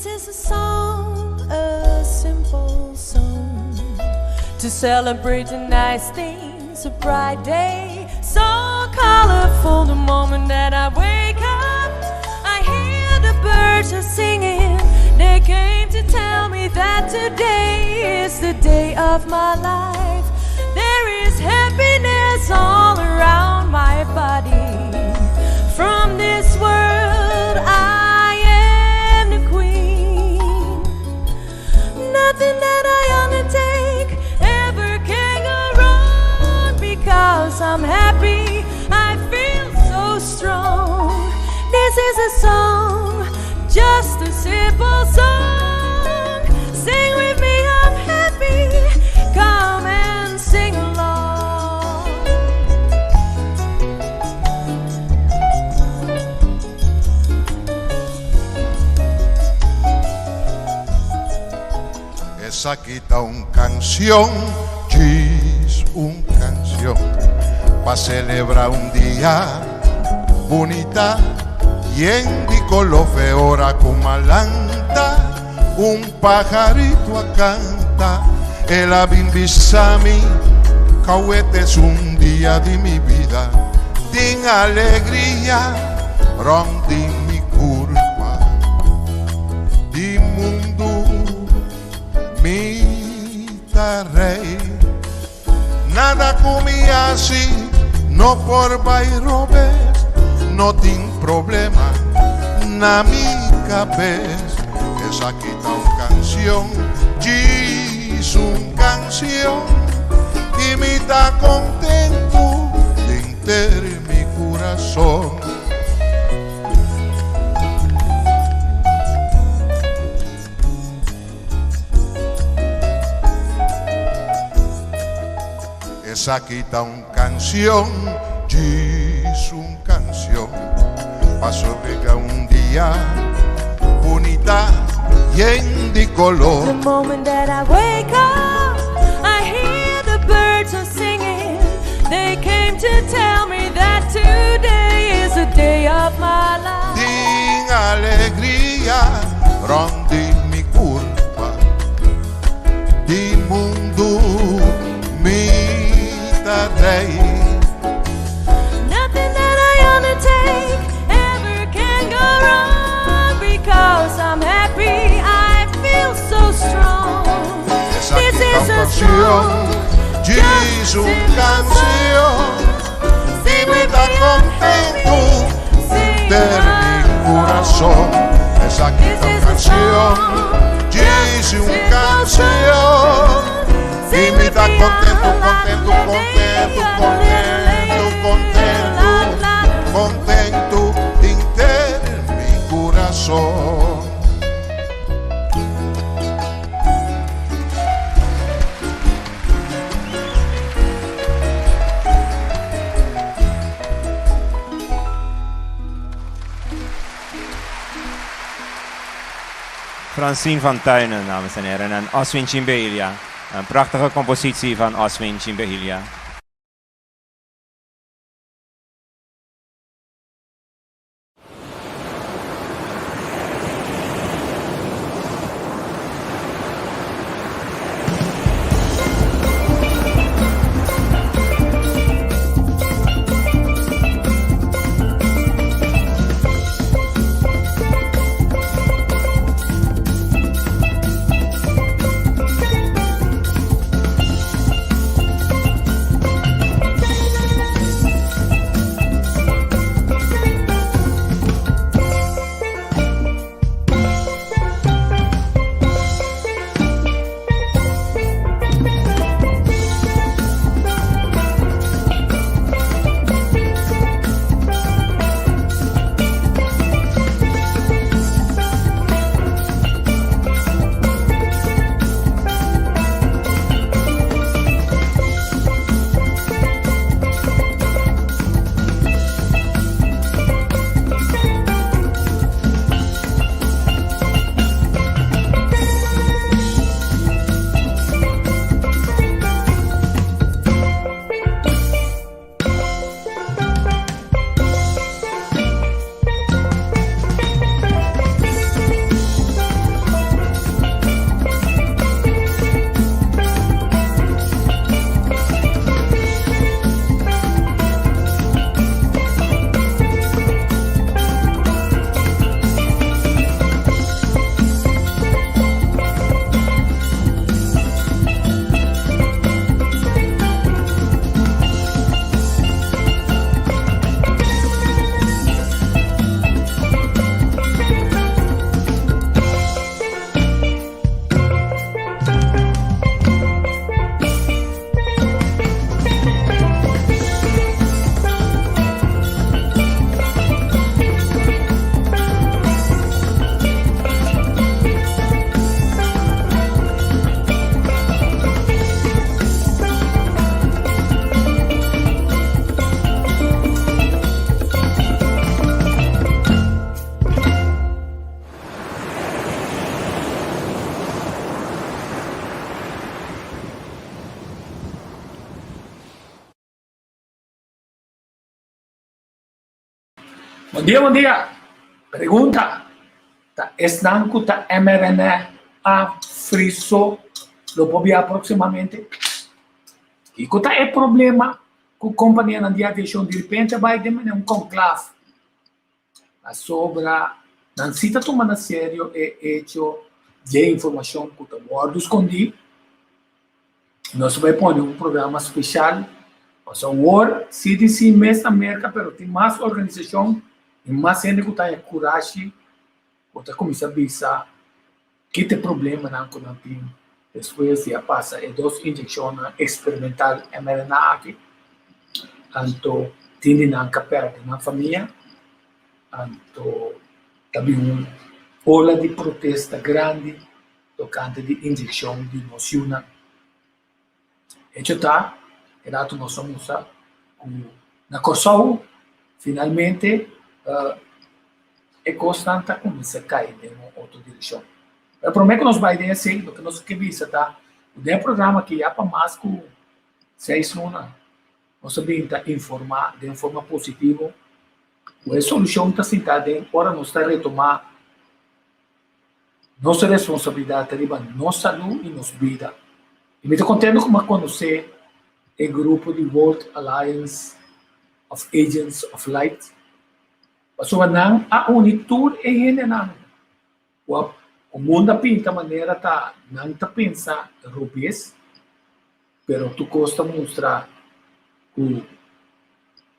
This is a song, a simple song to celebrate the nice things, a bright day, so colorful. The moment that I wake up, I hear the birds are singing. They came to tell me that today is the day of my life. There is happiness all around my body. From this world, I am the queen. Nothing that I undertake ever can go wrong because I'm happy. I feel so strong. This is a song, just a simple song. Sing with me, I'm happy. Come and sing along. Esaki ta un cansion, djis un cansion, pa celebra un dia bunita, yen di colo fe ora cu m'a lanta, un pajarito a canta, el a bin bisa mi, c'awe t'es un dia di mi bida, tin alegria rond di mi curpa, di mundu mi ta rey, nada cu mi haci no por bay robes, no tin problema na mi cabes, esaki ta un cancion, djis un cancion, y mi ta contento denter mi curason. Esaki ta un cancion, djis un cancion, pa sobrega un dia bunita yen di color. The moment that I wake up, I hear the birds are singing. They came to tell me that today is the day of my life. Tin alegria rond di mi curpa, di mundu mi ta rey. Nothing that I undertake ever can go wrong because I'm happy. I feel so strong. Esaki This ta is un a cancion, song, djis just a un simple cancion, song. y Sing mi with ta me, I'm contento happy. Sing denter mi curason. along. Esaki This ta un is a cancion, song, djis just a un simple cancion, song. y Sing mi with ta me, contento, la contento, la contento, la contento, contento, la contento denter mi curason. Francine van Tuinen, dames en heren, en Oswin Chimbelia. Een prachtige compositie van Oswin Chimbelia. Bon dia, bon dia. Pregunta, Ta esnan ku ta mRNA friso lo por biaha próksimamente? Kiko ta e problema ku kompanianan di aviashon diripente a bai den manera un konklaf? Pasobra nan si ta tuma na serio e echo dje informashon ku ta wòrdu skondí. Nos ta bai pone un programa speshal. Pasobra awor CDC mes na Merka pero tin mas organisashon i mas hende ku ta haña kurashi ku ta kuminsá bisa ki ta e problemanan ku nan tin despues di a pasa e dos inyekshonnan eksperimental mRNA aki. Anto tin di nan ka pèrdè nan famia, anto ta bin un ola di protesta grandi tokante di inyekshon di nos yunan. Hecho ta, e rato nos a mustra ku na Kòrsou finalmente e kosnan ta kuminsá kai den un otro direkshon. Pero promé ku nos bai den esei, loke nos ke bisa ta ku den e programa aki ya pa mas ku seis luna nos a bin ta informá den forma positivo ku e solushon ta sinta den ora nos ta retomá nos responsabilidat ta riba nos salú i nos bida. I mi ta kontento ku mi a konosé e grupo di World Alliance of Agents of Light, pasobra nan a uni tur e hendenan ku a ku mundu a pinta manera ta nan ta pensa robes, pero tur kos ta mustra ku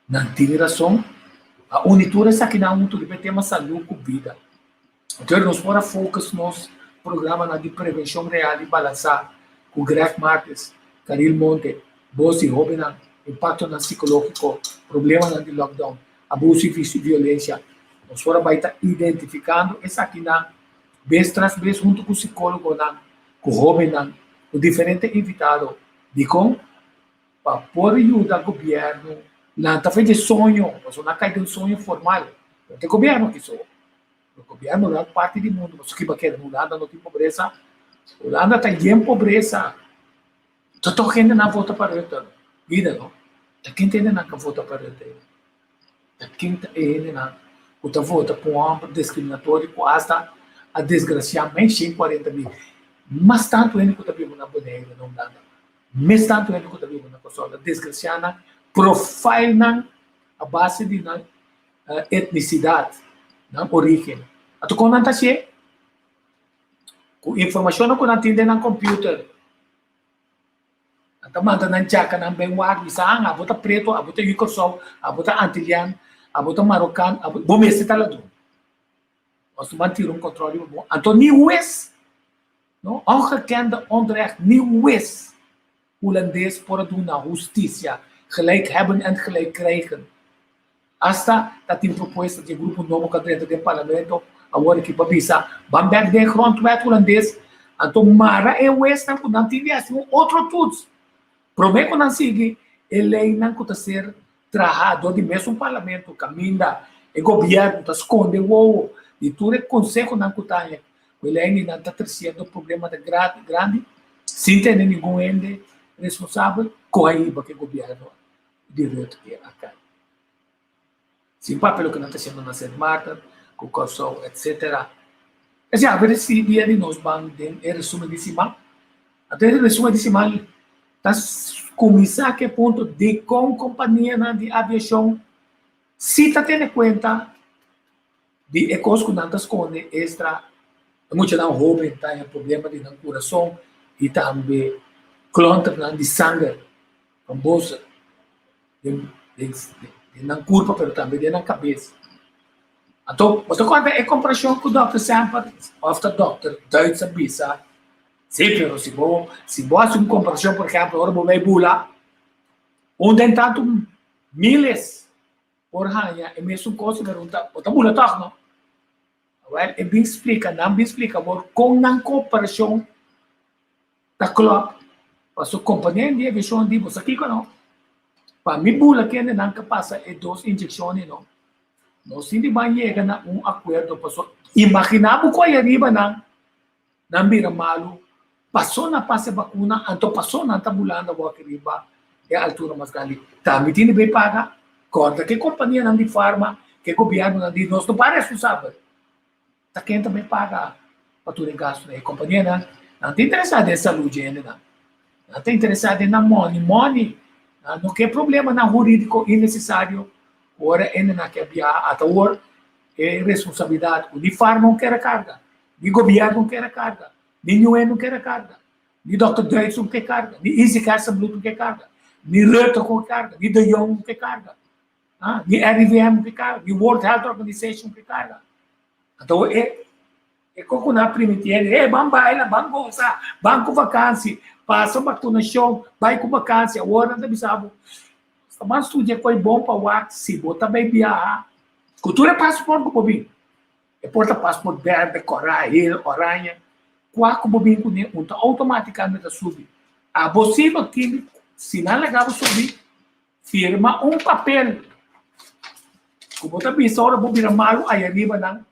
nan tin rason. A uni tur esakinan huntu riba e tema salú ku bida. Entonces nos por a focus nos programanan di prevencion real y balansa cu Greg Martes, Caril Monte, Bos di Hobennan, impactonan psicologico, problemanan di lockdown, abuso y violencia. Nos por a bay ta identificando esakinan bes tras bes hunto cu psicologonan, cu hobennan, cu diferente invitado. Dicon? Pa por yuda gobierno lanta fe di soño, pasobra nan a cay den un soño formal, pero ta e gobierno kiso. E gobierno gran parti di mundo, pasobra kiba kere Hulanda no tin pobresa? Hulanda ta yen pobresa. Ta tok hendenan vota pa Rutte. Mira no, ta ken ta hendenan ka vota pa Rutte? Ta ken ta e hendenan ku ta vota pa un hòmber diskriminatorio ku asta a desgrasiá mes 140 mil? Mas tantu hende ku ta biba na Boneiru, na Hulanda, mes tantu hende ku ta biba na Kòrsou ta desgrasiá nan, profile nan a base di nan etnisidat, nan orígen. Anto kon nan ta hasié? Ku informashonnan ku nan tin den nan kòmpiuter. Nan ta manda nan djakanan ben wak bisa, ah, abo ta pretu, abo ta yu Kòrsou, abo ta antilian, abo ta marokan, abo, bo mester ta ladron. Nos ta ban tira un kòntròl riba bo. Anto ni hues, no, ongekende onrecht, ni hues hulandes por a duna hustisia, gelijk hebben en gelijk krijgen. Asta ta tin propuesta di e grupo nobo ku a drenta den parlamento awor aki pa bisa ban bek den grondwet hulandes, anto mara e huesnan ku nan tin di hasi un otro toets prome ku nan sigui e leinan ku ta ser traha dor di mesun parlamento kaminda e gobièrnu ta skonde wowo di tur e konsehonan ku ta haña ku e leinan ta tresiendo problema grandi sin tene ningun hende responsabel ku a hiba ku e gobièrnu di Rutte ke a kai. Sin papia loke nan ta haciendo na Sint Maarten, ku Kòrsou, etc. Esei a ber si dia di nos ban den e resumen di siman. Anto e resumen di siman ta kuminsá ku e punto dikon kompanianan di aviashon si ta tene kuenta di e kos ku nan ta skonde estra e muchanan hoben ta haña problema di nan kurason i tambe klonternan di sanger. Trombose den den den nan kurpa pero tambe den nan kabes. Anto bo ta kòrda e komparashon ku dòkter Semper òf ta dòkter Duits a bisa, si pero si bo si bo hasi un komparashon por ehèmpel ora bo bai bula un den tantu miles por haña e mesun kos pero un ta bo ta bula tòg no. Awèl e bin splika nan bin splika bo kon nan komparashon Ta klòp paso kompania di aviashon di bo sa kiko no. Pa mi bula kende nan ka pasa e dos inyekshonnan no. Nos tin di ban yega na un akuerdo paso imagina bo ku ayariba nan nan bira malu paso nan pasa e bakuna anto paso nan ta bulando awor aki riba e altura mas grandi. Tambe tin di bay paga. Kòrda ku e kompanianan di farma. Ku e gobièrnunan di nos no para responsabel. Ta ken ta bay paga pa tur e gastunan? E kompanianan nan ta interesá den salú dje hendenan. Nan ta interesá den nan money, money. Nan no ke problemanan hurídiko innesesario ora hendenan ke biaha. Ata awor e responsabilidat ku ni farma no kere karga, ni gobièrnu no kere karga, ni niun hende no kere karga, ni dòkter Duits no ke karga, ni Isaac Hersenbloed no ke karga, ni Rutte no ke karga, ni De Jong no ke karga. Ah, ni RIVM ke karga, ni World Health Organization ke karga. Anto e e koko na primiti hende, hey, ban baila, ban goza, ban ku vakansi, pasa vakunashon, bai ku vakansi. Awor nan ta bisa bo, sta ban studia koi bon pa wak si bo ta bai biaha ku tur e passport ku bo bin. E por ta passport berde, kòrá, hel, oranje, kua ku bo bin kuné un ta outomátikamente ta subi. Abo si bo tin, si nan laga bo subi, Firma un papel ku bo ta bisa ora bo bira malu aya riba nan.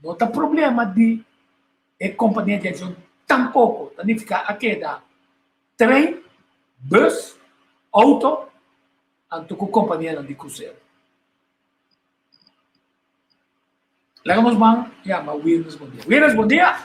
No ta problema di e kompania di avion tampoko. Ta nifiká a keda trein, bus, outo anto ku kompanianan di krusero. Laga nos ban yama Wilnes bon dia. Wilnes bon dia!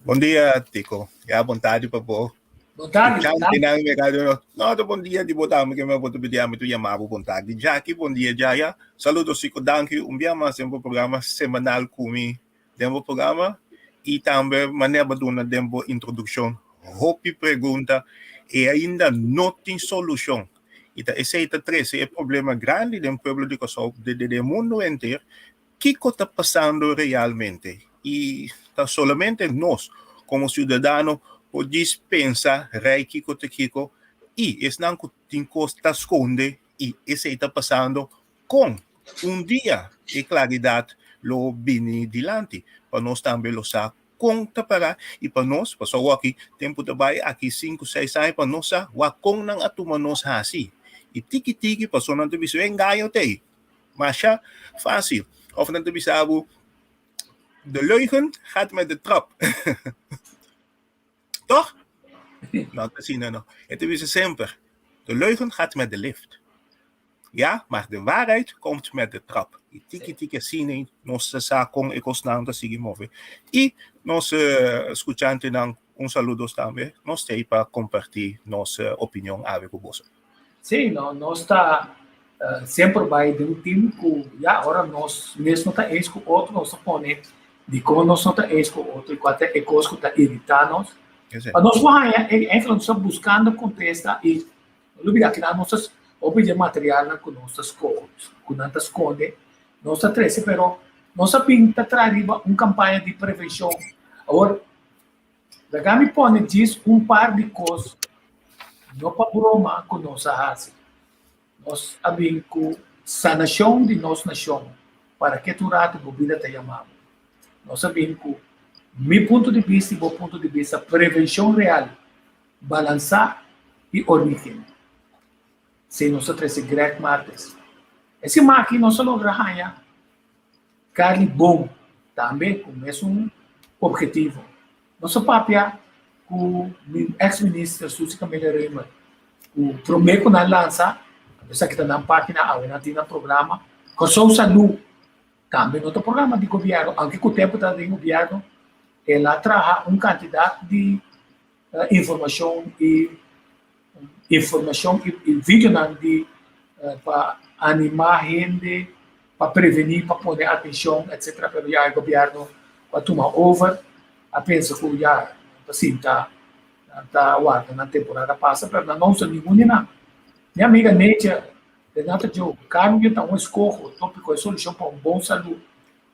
Bon dia, Tico. Ya, bon tardi pa bo. Bon tardi. Bon tardi. No, to bon dia di bo tambe que me boto pedir a mi tu llamar bon tardi. Jackie, bon dia, Jaya. Saludos, Tico. Danki. Un dia mas den bo programa semanal ku mi den bo programa y tambe manera bo duna den bo introduccion. Hopi pregunta e ainda no tin solucion. I ta esei ta trese e problema grandi den pueblo di Kòrsou, de den mundu henter, kiko ta pasando realmente? I ta solamente nos komo siudadano por djis pensa rei kiko ta kiko i esnan ku tin kos ta skonde i esei ta pasando kon un dia e klaridat lo bini dilanti pa nos tambe lo sa kon ta para i pa nos, pasobra awor aki tempu ta bai aki sinku seis aña pa nos sa wak kon nan a tuma nos hasi i tiki tiki pasobra nan ta bisa e engaño ta ei masha fásil òf nan ta bisa bo de leugen gaat met de trap toch? No ta asina no e ta bisa semper de leugen gaat met de lift. Ja, maar de waarheid komt met de trap. I tiki tiki asina nos ta sa kon e kosnan ta sigui move. I nos skuchantenan un saludos tambe. Nos ta ei pa kompartí nos opinion awe ku boso. Sí, no, nos ta semper bai den un team ku ya ora nos mes no ta eens ku otro, nos ta pone dikon nos no ta eens ku otro i kua ta e kos ku ta iritá nos. Pa nos por haña, eigenlijk nos ta buskando kontesta i No lubida kinan nos ta hopi di e materialnan ku nos ta skohe, ku nan ta skonde, nos ta trese, pero nos a bin ta traha riba un kampaña di prevenshon. Awor, laga mi pone djis un par di kos, no pa broma, ku nos a hasi. Nos a bin ku sanashon di nos nashon, para ke tur ratu bo bida ta yama bo. Nos a bin ku mi punto di bista i bo punto di bista, prevenshon real. Balansá i orígen. Si nos a trese Greg Martes. E siman aki nos a logra haña Carly Boom tambe ku mesun objetivo. Nos a papia ku ex minister Suzy Camelia Römer ku promé ku nan lansa, esaki ta nan página awe nan tin nan programa, Kòrsou Salú tambe no ta programa di gobièrnu, aunke ku tempu ta den gobièrnu el a traha un kantidat di informashon i informashon i videonan di pa animá hende pa prevení, pa pone atenshon etsetera, pero ya e gobièrnu ku a tuma over a pensa ku ya nan ta sinta nan ta warda nan temporada pasa pero nan no usa ningun di nan. Mi amiga Necha Renata Joe, kambio ta un eskoho, tópiko e solushon pa un bon salú.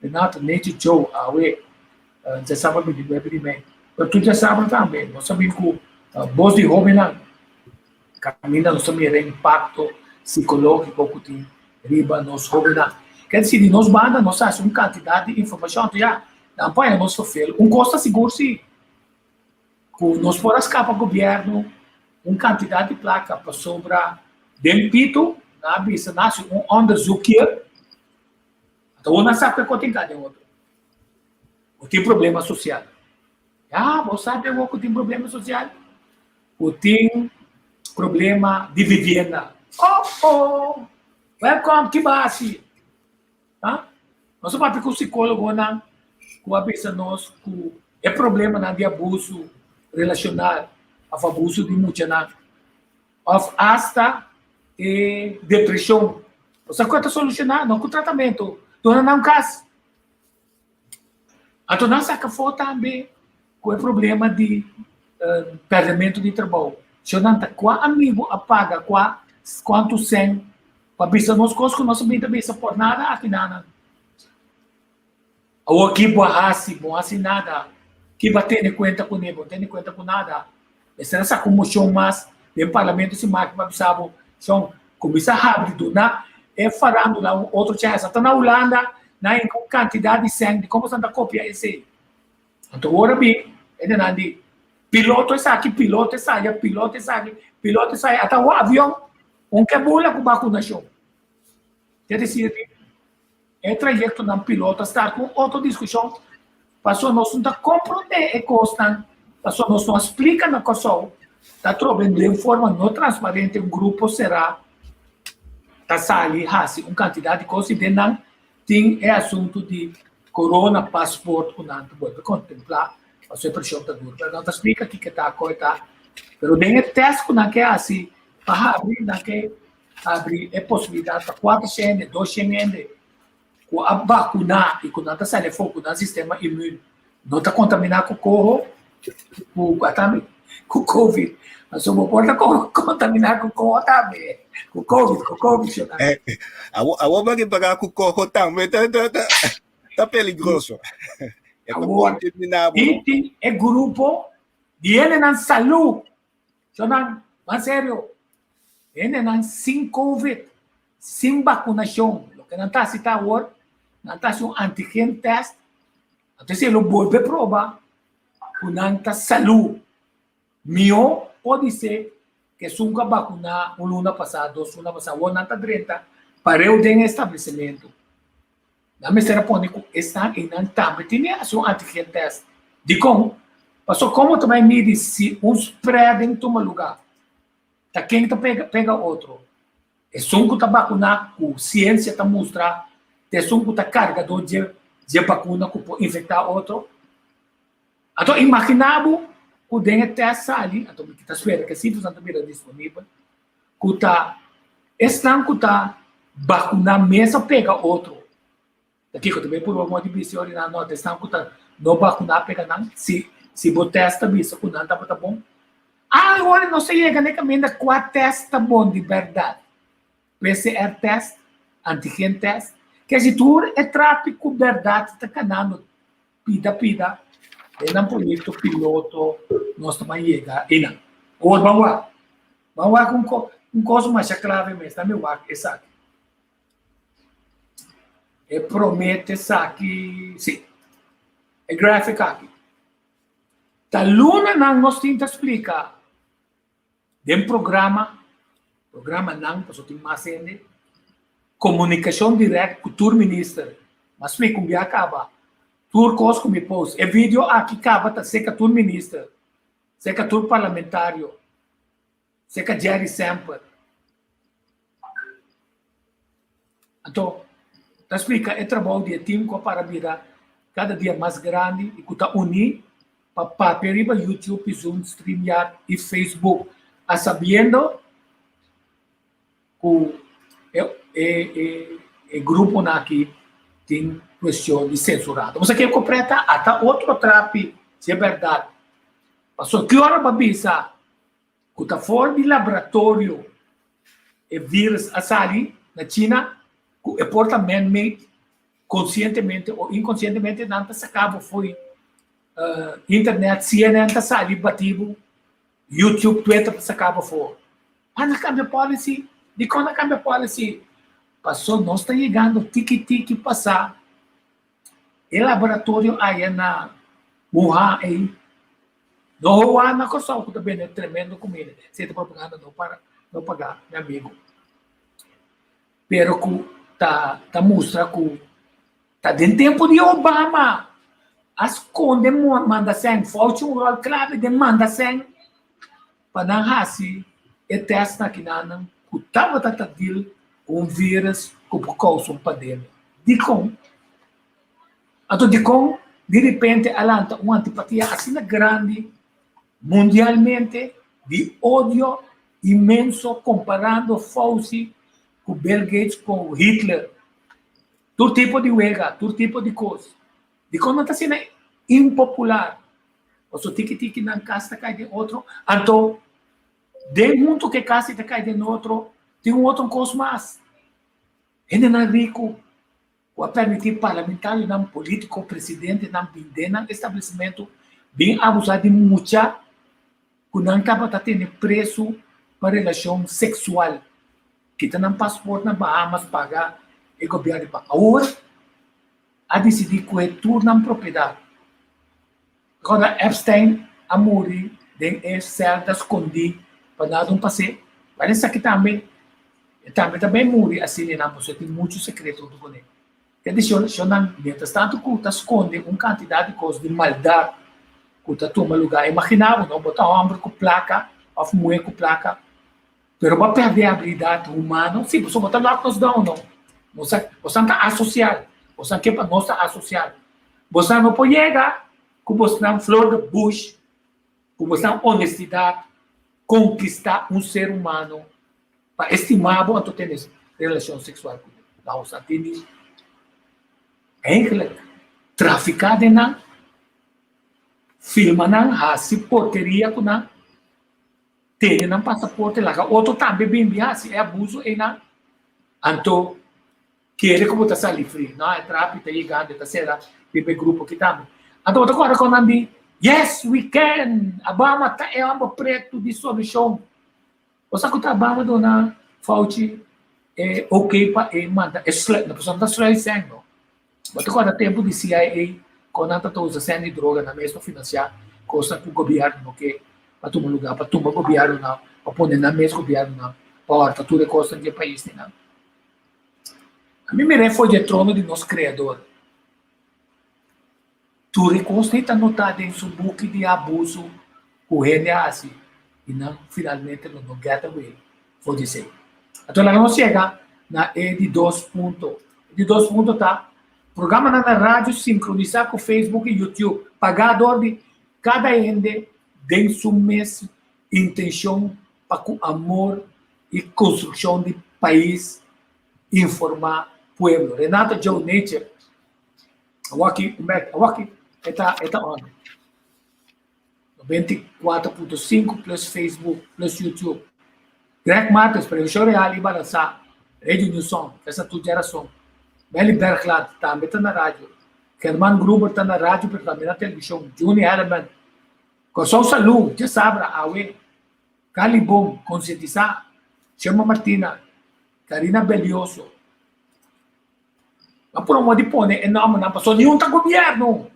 Renata Necha Joe awe djasabra 29 di mei. Pero tur djasabra tambe nos a bin ku bos di hóbennan kaminda nos ta mira e impakto sikológiko ku tin riba nos hóbennan. Ker disi di nos banda nos a hasi un kantidat di informashon anto ya nan por haña nos ferfel. Un kos ta sigur si ku nos por a skapa gobièrnu un kantidat di plaka pasobra den pitu nan a bisa nan hasi un onderzoekje anto nan sa ku e kos tin ka den otro. Bo tin problema sosial. Ya, bo sabi awor ku tin problema sosial? Bo tin problema di vivienda. Oh, oh! Welcome, ki basi? Ha? Nos a papia ku psikólogonan ku a bisa nos ku e problemanan di abuso relashonal òf abuso di muchanan òf asta e depreshon. Bo sa ku a ta solushoná? No ku tratamentu, duna nan un kas. Anto nan saka afó tambe ku e problema di pèrdèmentu di trabou. Sho nan ta kua amigu a paga kua kuantu sèn pa bisa nos kos ku nos a bin ta bisa por nada aki nanan. Awor ki bo a hasi? Bo no hasi nada. Ki bo a tene kuenta kuné? Bo no tene kuenta ku nada. Mester a saka un moshon mas den parlamento si maki pa bisa bo, Shon, kuminsá habri duna e farándula un otro chèns. Ata na Hulanda nan a hinka un kantidat di sèn di komo esnan ta kopia esei. Anto ora bin e denan di piloto esaki, piloto esaya, piloto esaki, piloto esaya. Ata awor avion un ke bula ku bakunashon. Ke desir di e trayektonan piloto a start ku un otro diskushon pasobra nos no ta komprondé e kosnan, pasobra nos no a splika na Kòrsou, ta trobe den forma no transparente un grupo será ta sali hasi un kantidat di kos i den nan tin e asuntu di corona paspoort ku nan ta bolbe kontemplá pasobra e preshon ta duru. Pero nan ta splika kiko ta, kon e ta, pero den e tèst ku nan ke hasi pa habri nan ke Abri e posibilidat pa kuater shen hende, dos shen hende ku a bakuná i ku nan ta sali afó ku nan sistema imun no ta kontaminá ku koho, ku tambe ku covid. Pasobra bo por ta kontaminá ku koho tambe, ku covid, ku covid shona. Awor bo a ripará ku koho tambe ta ta ta ta peligroso. E ta kontaminá bo. I tin e grupo di hendenan salú Shonnan, ban serio. Hendenan sin covid, sin bakunashon, loke nan ta hasi ta awor, nan ta hasi un antigen test, anto esei lo bolbe proba ku nan ta salú. Mihó podisé ku esun ku a bakuná un luna pasá, dos luna pasá, awor nan ta drenta pareu den e establesimentu. Nan mester a pone ku esnan einan tambe tin di hasi un antigen test. Dikon? Pasobra komo ta bai midi si un spreading tuma lugá? Ta ken ta pega pega otro? Esun ku ta bakuná ku siensia ta mustra ta esun ku ta kargadó dje dje bakuna ku por infektá otro? Anto imaginá bo ku den e test sali, anto mi ta spera ku e sifranan ta bira disponibel, ku ta esnan ku ta bakuná mes a pega otro. Ta kiko ta bay purba moda di bisa ora nan nota esnan ku ta no bakuná pega nan? Si si bo tèst ta bisa ku nan tabata bon. Ah ora nos a yega na e kaminda kua tèst ta bon di bèrdat? PCR tèst? Antigen tèst? Ke si tur e trapi ku bèrdat ta kanando pida pida den nan proyekto piloto nos ta ban yega einan. Awor ban wak. Ban wak un ko un kos masha klave mes, ta mi wak esaki. E promete esaki, si, e graphic aki. Ta lunanan nos tin ta splika den programa, programanan, pasobra tin mas hende, komunikashon dirèkt ku tur minister. M'a splika un bia kaba, tur kos ku mi post. E video aki kaba ta seka tur minister. Serka tur parlamentario, serka Jerry Semper. Anto, ta splika e trabou di e team ku a para bira kada dia mas grandi i ku ta uní pa papia riba YouTube, Zoom, StreamYard i Facebook, a sabiendo ku e e e gruponan aki tin kuestion di sensurado. Bo sa ke ku preta? Ata otro trapi, si e bèrdat. Pasobra ki ora bo a bisa ku ta for di laboratorio e virus a sali na China, ku e por ta man-made, konsientemente o inkonsientemente nan ta saka bo fo'i internet, CNN ta sali bati bo, YouTube, Twitter ta saka bo afó. Pa na kambia policy? Dikon na kambia policy? Paso nos ta yegando tiki tiki pasá e laboratorio aya na Wuhan ei. No Wuhan na Kòrsou ku ta bende tremendo kumida. Si ta propaganda no para no pagá mi amigu. Pero ku ta ta mustra ku ta den tempu di Obama a skonde manda sèn, Fauci un ròl klave den manda sèn pa nan hasi e tèst na kinanan ku tabata ta deal. Un virus ku por kousa un pandemia. Dikon? Anto dikon di repente a lanta un antipatia asina grandi mundialmente di odio inmenso komparando Fauci ku Bill Gates ku Hitler? Tur tipo di wega, tur tipo di kos. Dikon nan ta asina impopular? Pasobra tiki tiki nan kas ta kai den otro. Anto Den huntu ku e kas i ta kai den otro, tin un otro kos mas. Hendenan riku ku a permití parlamentarionan, polítiko, presidentenan bin den nan establesimentu bin abusá di mucha ku nan tabata tene presu pa relashon seksual. Kita nan pasport na Bahamas paga e gobièrnu pa awor a disidí kue tur nan propiedat. Ora Epstein a muri den e sèlda skondí pa nada un pas'é, wèl esaki tambe, e tambe ta bai muri asina nan pasobra tin muchu sekreto huntu kuné. Ke deshonnan, miéntras tantu ku ta skonde un kantidat di kos di maldat ku ta tuma lugá. Imaginá bo, no? Bo ta hòmber ku plaka òf muhé ku plaka, pero bo a pèrdè e abilidat humano. Sí, pasobra bo ta lòk nos down, no? Nos ta, bosan ta asosial. Bosan ke pa nos ta asosial. Bosan no por yega ku bosnan flor de bush, ku bosnan honestidat konkistá un ser humano pa estimá bo anto tene relashon seksual ku bo. No, bosan tin di eigenlijk trafiká den nan, filma nan, hasi porkeria ku nan, tene nan pasaporte, laga otro tambe bin bin hasi e abuso einan. Anto Kere ku bo ta sali fri. No, e trapi ta yegando, e ta sera riba e grupo aki tambe. Anto bo ta kòrda kon nan di, Yes, we can! Obama ta e hòmber pretu di solushon. Bo sa ku ta Obama duna Fauci e ok pa e manda e sluis, no pasobra no ta sluis sèn no. Bo ta kòrda tempu di CIA kon nan ta ta usa sèn di droga nan mes pa finansiá kosnan ku gobièrnu no ke pa tuma lugá, pa tumba gobièrnunan, pa pone nan mes gobièrnunan pa hòrta tur e kosnan di e paisnan. Ami mir'é for di e trono di nos Kreador. Tur e kosnan ta notá den su buki di abusu ku hende a hasi i nan finalmente lo no get away for di esei. Anto laga nos yega na e di dos punto. E di dos punto ta programanan na radio sinkronisá ku Facebook i YouTube, pagá dor di kada hende den su mes intenshon pa ku amor i konstrukshon di pais informá pueblo. Renato Joe Nature awaki un bek awaki e ta e ta on. 94.5 plus Facebook plus YouTube. Greg Martens, Prevenshon Real i Balansá, Radio New Song, esa tur djerason. Melly Bergland tambe ta na radio. German Gruber ta na radio pero tambe na televishon. Juni Helleman, Kòrsou Salú, djasabra, awe. Cali Bom, Konsientisá, Shema Martina, Karina Belioso. Nan por amor di pone e nòmbernan pasobra niun ta gobièrnu.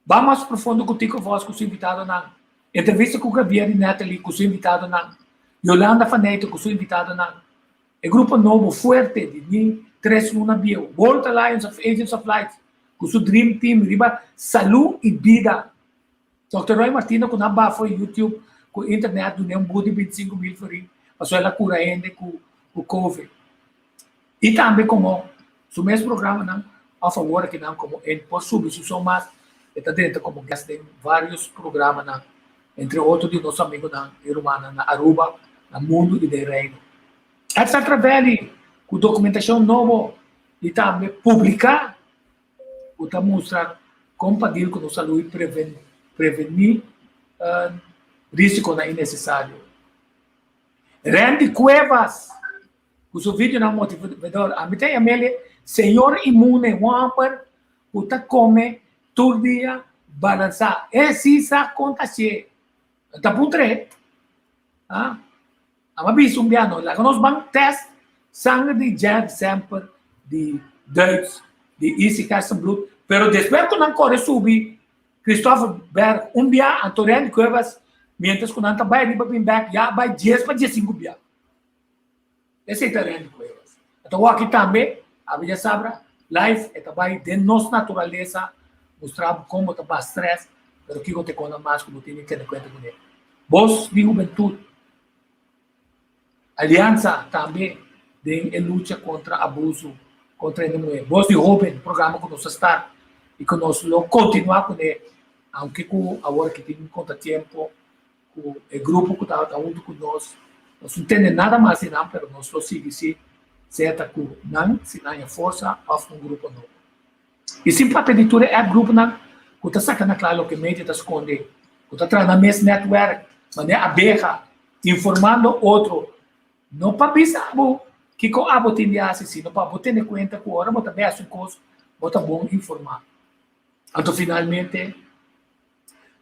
Ba mas profundo ku Tico Vos ku su invitadonan. Entrevista ku Gavier i Natalie ku su invitadonan. Yolanda van Nijten ku su invitadonan. E grupo nobo fuerte di ni tres luna bieu, World Alliance of Agents of Light ku su Dream Team riba salú i bida. Dòkter Roy Martina ku nan bafo e YouTube ku internet dun'é un but di 25 mil florin pasobra el a kura hende ku ku covid. I tambe komo su mes programanan òf awor akinan komo e por subi su son mas e ta drenta komo guest den vários programanan entre otro di nos amigunan i rumannan na Aruba, na mundu i den Reino. Edson Travelli ku dokumentashon nobo i tambe publiká ku ta mustra kon pa deal ku nos salú i prevení risikonan innesesario. Randy Cuevas ku su videonan motivador. Ami ta yam'el Señor Inmune, un hòmber ku ta kome tur dia balansá. E si sa kon ta hasié. E ta puntr'é. Amo a bisa un bia no, laga nos ban test sanger di Jack Semper, di Duits, di Isi Gerstenbluth, pero despues ku nan kore subi Christopher Berg un bia, anto Randy Cuevas, mientras ku nan ta bai riba bin bek, ya a bai dies pa diesinku bia. Esei ta Randy Cuevas. Anto waki tambe, abi ya sabra, live e ta bai den nos naturalesa, mustra bo kon bo ta bas stress, pero kiko ta e kona mas ku bo tin di tene kuenta kuné. Bos di hubentut. Aliansa tambe. Den e lucha kontra abuso kontra hende muhé. Bos di Hóben, programa ku nos a start i ku nos lo kontinuá kuné, aunke ku awor aki tin un kontratiempo ku e grupo ku tabata huntu ku nos, nos no tende nada mas di nan, pero nos lo sigui si, sea ta ku nan, si nan haña forsa, òf un grupo nobo. I sin papia di tur e app gruponan ku ta saka na kla loke media ta skonde, ku ta traha nan mes nètwèrk manera abeha, informando otro. No pa bisa bo kiko abo tin di hasi, sino pa bo tene kuenta ku ora bo ta bes un kos, bo ta bon informá. Anto finalmente,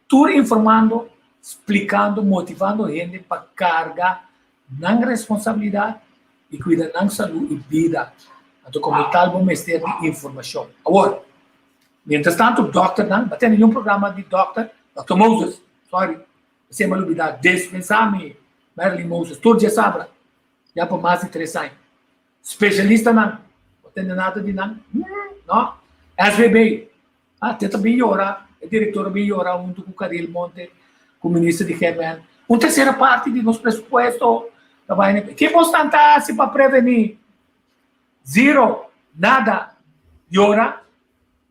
tur informando, splikando, motivando hende pa karga nan responsabilidat i kuida nan salú i bida. Anto komo tal bo mester di informashon. Awor, mientras tanto dòkternan, bo a tene un programa di dòkter, Dòkter Moses, sorry, Esei m'a lubidá despensá mi Marilyn Moses tur djasabra ya pa mas di tres aña. Spesialistanan, bo tende nada di nan? No. SVB, ah, te ta bin yora, e direktor a bin yora huntu ku Caril Monte, ku minister di GMN. Un tersera parti di nos presupuesto ta bai na. Ke bos nan ta hasi pa prevení? Zero, nada. Yora,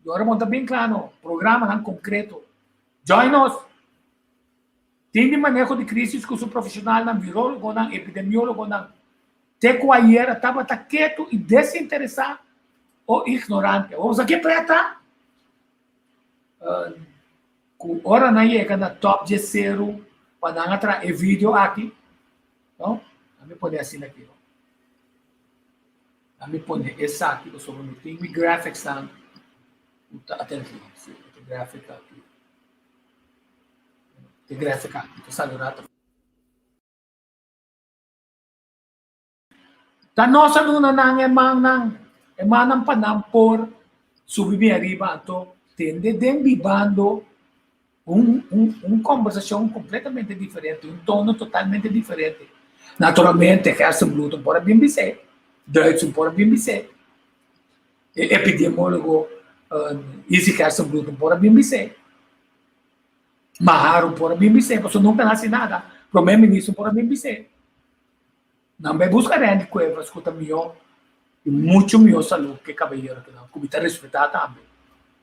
yora bo ta bin kla no, programanan konkreto. Join nos! Tin di maneho di crisis cu su profesionalnan, virologonan, epidemiologonan, te cu ayera tabata ketu y desinteresa o ignorante. Awor sa ke preta? Cu ora nan yega na top dje seru pa nan a traha e video aki, no? Ami pone asina aki, no? Ami pone esaki pasobra mi tin mi graphicsnan cu ta atenci, si, e graphic aki. E grafika aki ta sali un rato. Ta nos a duna nan e mannan, e mannan pa nan por subi bin ariba, anto tende den bibando un, un, un kombersashon kompletamente diferente, un tono totalmente diferente. Naturalmente, Gerstenbluth por a bin bis'é, Duits por a bin bis'é, e epidemiólogo Izzy Gerstenbluth por a bin bis'é. Maharu por a bin bis'é, pasobra nunka nan hasi nada. Prome minister por a bin bis'é. Nan bai buska Randy Cuevas ku ta mihó i muchu mihó salú ke kabayero kinan, ku mi ta respetá tambe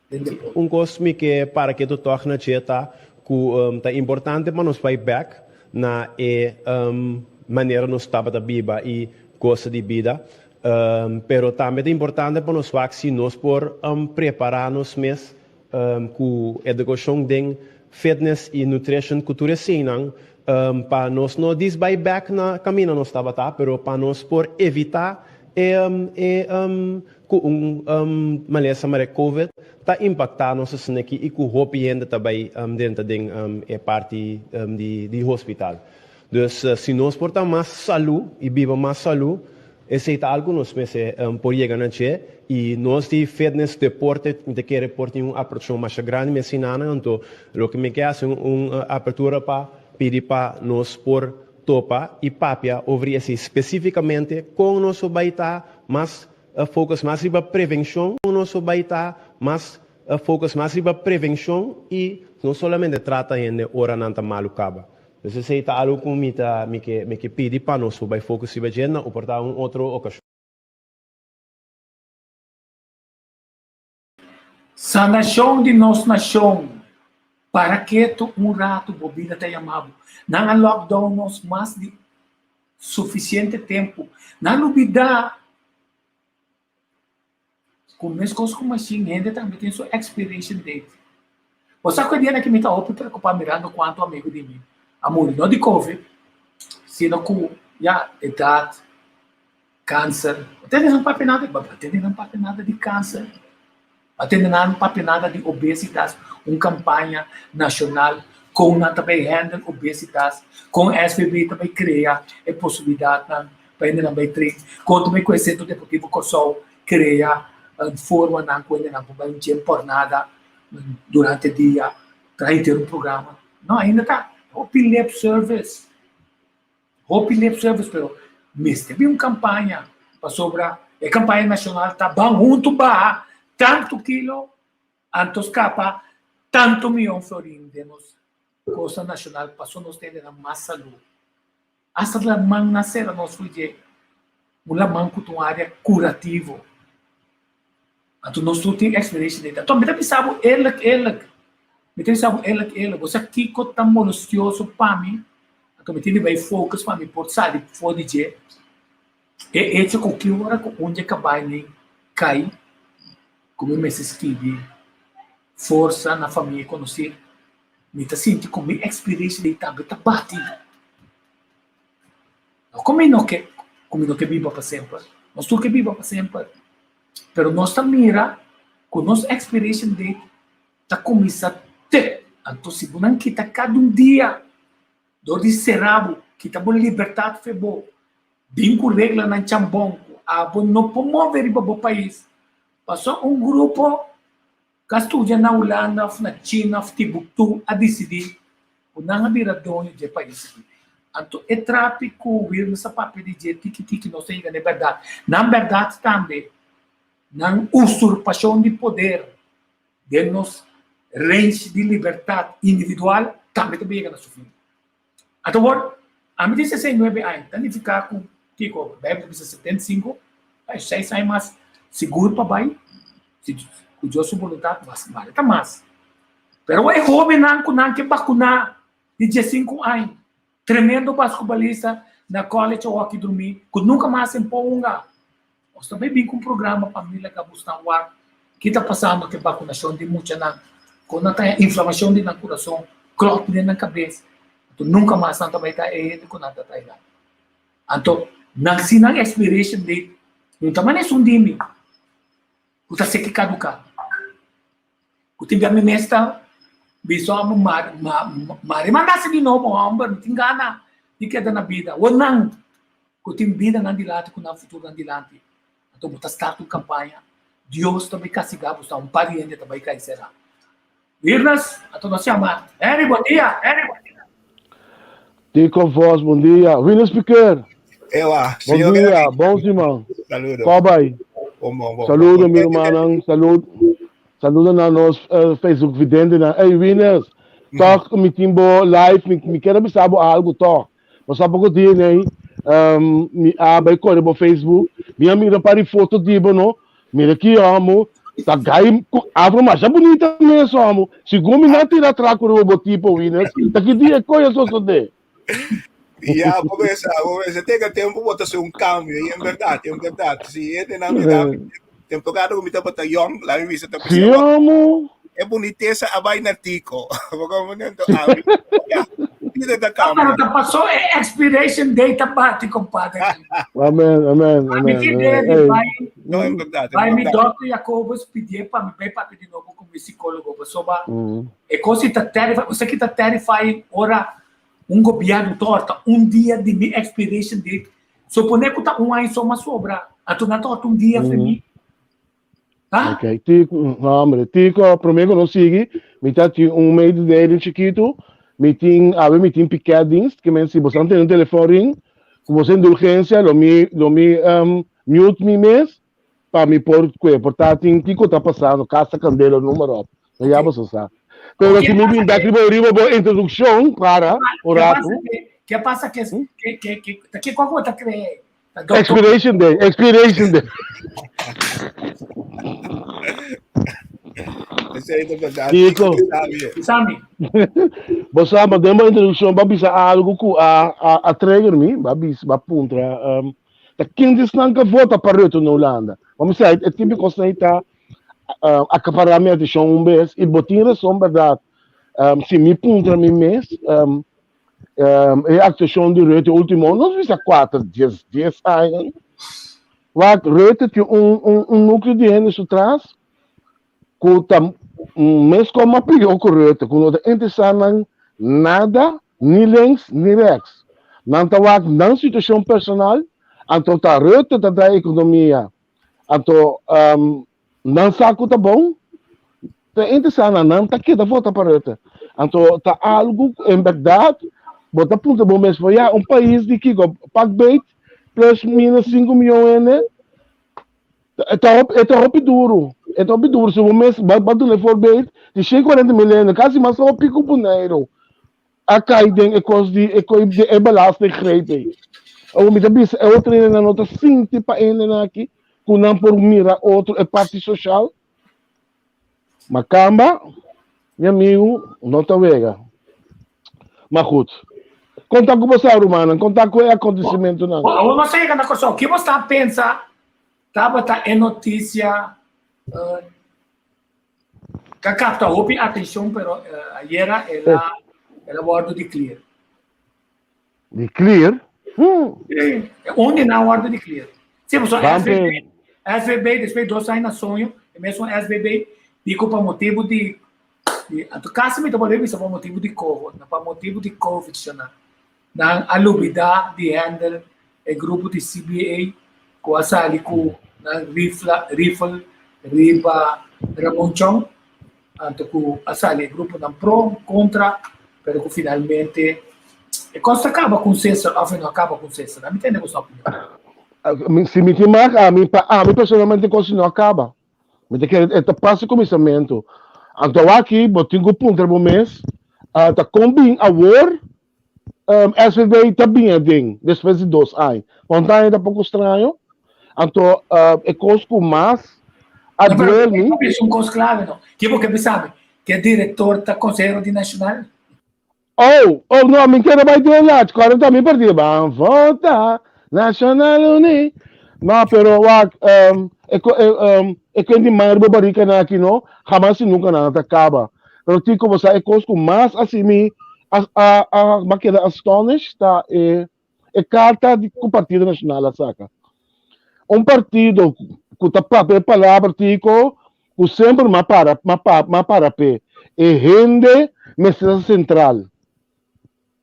den deporte. Un kos mi ke para ketu tòg na dje ta ku ta importante pa nos bai bèk na e manera nos tabata biba i gosa di bida. Pero tambe ta importante pa nos wak si nos por prepará nos mes Ku edukashon den fitness i nutrition ku tur eseinan pa nos no dis bai bek na kaminda nos tabata pero pa nos por evita e e ku un malesa manera covid ta impakta nos asin'aki i ku hopi hende ta bai drenta den e parti di hospital. Dus si nos por ta mas salú i biba mas salú, esei ta algu nos mester por yega na dje i nos di fitness, deporte, mi ta kere por tin un apertura masha grandi mes sinanan, anto loke mi ke hasi un apertura pa pidi pa nos por topa i papia over di esei spesifikamente kon nos por bai ta mas focus mas riba prevenshon, kon nos por bai ta mas focus mas riba prevenshon i no solamente trata hende ora nan ta malu kaba. Dus esei ta algu ku mi ta mi ke mi ke pidi pa nos por bai focus riba dje na oportá un otro okashon. Sanashon di nos nashon Para ketu un ratu bo bida ta yama bo. Nan a lockdown nos mas di sufisiente tempu. Nan lubidá Ku meskos ku mashin, hende tambe tin su expiration date. Bo sa ku e dianan aki mi ta hopi preokupá mirando kuantu amigu di mi a muri, no di covid, sino ku ya edat, kanser. Bo tende nan papia nada, bo tende nan papia nada di kanser, bo tende nan papia nada di obesitas, un kampaña nashonal kon nan ta bai handle obesitas, kon SVB ta bai krea e posibilidatnan pa hendenan bai train, kon ta bai ku e Sentro Deportivo Kòrsou krea formanan ku hendenan por bai un gym pòrnada durante dia, traha henter un programa. No, ainda ta hopi lip service, hopi lip service, pero mester bin un kampaña pasobra e kampaña nashonal ta ban huntu baha tantu kilo anto skapa tantu miyon florin den nos kosta nashonal paso nos ta hendenan mas salú. Asta laman na sera nos fui dje. Un laman ku ta un área kurativo. Anto nos tur tin expiration date. Anto mi ta bisa bo eerlijk, eerlijk. Mi ta bisa bo eerlijk, eerlijk. Bo sa kiko ta molestioso pa mi? Anto mi tin di bai focus pa mi por sali for di dje. E hecho ku ki ora ku un dje kabai ni kai, ku mi mester skibi forsa na famia konosí, mi ta sinti ku mi expiration date tambe ta bati. No ku mi no ke ku mi no ke biba pa semper. Nos tur ke biba pa semper. Pero nos ta mira ku nos expiration date ta kuminsá te. Anto si bo nan kita kada un dia dor di sera bo, kita bo libertat fe bo, bin ku reglanan chambon ku abo no por move riba bo pais, pasobra un grupo Ka studia na Hulanda of na China of Timbuktu a disidí ku nan a bira doño dje pais aki. Anto e trapi ku Wilmer sa papia di dje tiki tiki nos ta yega na e bèrdat. Nan bèrdat tambe, nan usurpashon di poder den nos range di libertat individual tambe ta yega na su fin. Anto awor, ami tin 69 aña, ta nifiká ku kiko? Beibel ta bisa 75, ai seis aña mas sigur pa bai, si ku Dios su boluntat, mas bale ta mas. Pero e hóbennan ku nan ke bakuná di 15 aña, tremendo baskubalista na college o aki drumí, ku nunka mas en ponga. Nos ta bai bin ku un programa pa mira ka busnan wak ki ta pasando ku e bakunashon di muchanan, kon nan ta haña inflamashon di nan kurason, klòp den nan kabes, anto nunka mas nan ta bai ta e hende ku nan ta traida. Anto nan si nan expiration date no ta manera esun di mi ku ta seki kaduká. Ku tin bia mi mes ta bisa amo mari mari mandase di nobo homber mi tin gana di keda na bida. Wor nan ku tin bida nan dilanti ku nan futuro nan dilanti anto bo ta start un kampaña Dios ta bai kastiga bo sa un par di hende ta bai kai sera. Wirnes anto nos yama Henry bon dia Henry bon dia. Tico Vos bon dia. Wirnes Piquer. Ewa, Bon señor dia, bon siman. Saludo. Ko bai? Bon, bon, bon. Saludo mi rumannan, salud. Saludo na nos eh, Facebook videntenan. Ey Winners, toch mi tin bo live, mi, mi quiero bisa bo algo toch. Bo sa poco dia nee, um, mi a bai corre bo Facebook, mi a mira pari foto di bo no, mira ki amo, ta gai ku afro masha bonita mes amo. Sigun mi na tira traco riba bo tipo Winners, ta ki dia koya sosode. Ja, bo pensa, bo pensa, tega tempo bota ser un cambio, y en verdad, en verdad, si este na mi da, temporada ku mi tabata young, la mi visa ta Sí, amo. E boniteza a bai na tico. Porque un momento a mi, ya, vida ta Pero cambia. ta pasó e expiration date ta bati, compadre. Amen, amen, A mi amen. tin idea amen. di Ey, bai No, en verdad, en bai mi verdad. dokter Jacobus pidié pa mi bai papia di nobo ku mi psicólogo pasobra mm. E kos i ta terrifying, bo sa ki ta terrifying ora un gobièrnu torta un dia di mi expiration date, supone ku ta un aña so mas sobra, anto nan torta un dia for mi. Ha? Ok, Tico, no hombre, Tico, promé ku nos sigui, mi ta tin un mededeling chikitu, mi tin, awe mi tin piketdienst, ke men si boso tene un telefòn ring, ku boso indulgensia, lo mi, lo mi um, mute mi mes, pa mi por kue, por ta tin kiko ta pasando, kasa kandela, número op. No ya boso sa. Pero si mi bin bek riba riba bo introducción, para, un rato. ¿Qué pasa que que que que que cómo te cree? Expiration day, expiration day. Kiko. Sami. Bo sa, ma den bo introducción ba bisa algo ku a a a trigger mi, ba bisa, ba puntra, um, ta ken disnan ka vota pa Rutte na Hulanda? Vamos dizer, e tipo kos na ta uh, acaparar mi atención un bes y bo tin razón, verdad. Um, si mi puntra mi mes, um, um, e actuación di Rutte último, nos bisa 4, 10, 10 años. Wat Rutte tin un, un, un núcleo di hende su tras, ku ta mes como pió ku Rutte, ku no ta interesá nan nada, ni links ni rechts. Nan ta wak nan situacion personal, anto ta Rutte ta draai economia. Anto um, nan sa ku ta bon, ta interesá nan, nan ta keda vota pa Rutte. Anto ta algo, en berdad, bo ta puntra bo mes, ya, un pais di kiko, pak beet, plus minus 5 miljoen hende, E ta hopi, e ta hopi duru. E ta hopi duru. Si bo mes ba, ba duna e voorbeeld di 140 mil hende, kasi mas hopi ku Boneiru, a kai den e kos di e koi di e belastinggreep ei. Awor mi ta bisa e otro hendenan no ta sinti pa e hendenan aki ku nan por mira otro e parti soshal. Makamba, mi amigu, no ta wega. Ma goed. Konta ku bo sa, rumannan, konta ku e akontesimentunan. Awor nos a yega na Kòrsou. Ki bo sta pensa tabata e notisia ku a kapta hopi atenshon, pero ayera el a el a wòrdu di clear? Di clear? Sí, un di nan a wòrdu di clear. Sí, pasobra SVB, SVB despues di dos aña na soño, e mesun SVB di ku pa motibu di Anto kasi mi ta bolbe bisa pa motibu di Covid, no pa motibu di Covid shana. Nan a lubida di handle e grupo di CBA ku a sali ku nan rifla, rifle riba Ramon Chong. Anto ku a sali e gruponan pro, kontra, pero ku finalmente e kos ta kaba ku Cesar of e no a kaba ku Cesar. Ami tende boso opinion. Si mi tin mak ami, pa ami personalmente kos no a kaba. Mi ta kere e ta pas e kuminsamentu. Anto awaki bo tin ku puntra bo mes, ta kon bin awor SVB ta bin aden despues di dos aña? Ponta aña ta poko straño. Anto e kos ku mas a duel mi. No, pero un kos klave no. Ke bo ke bisa mi? Ke direktor ta konsehero di Nashonal? Oh, oh no, mi kere bai den laat. Kòrda ta mi partido. Ban vota Nacional Uní. No, pero wak, um, e, e, um, e kuen di man riba barika na aki no, hamas y nunca nan ta kaba. Pero Tico, bo sa e kos ku mas asi mi a, a, a, ma keda astonished ta e, e karta di ku Partido Nacional a saka. Un partido ku ta papia e palabra Tico, ku semper m'a para, m'a pa, m'a para p'e. E hende mester ta sentral.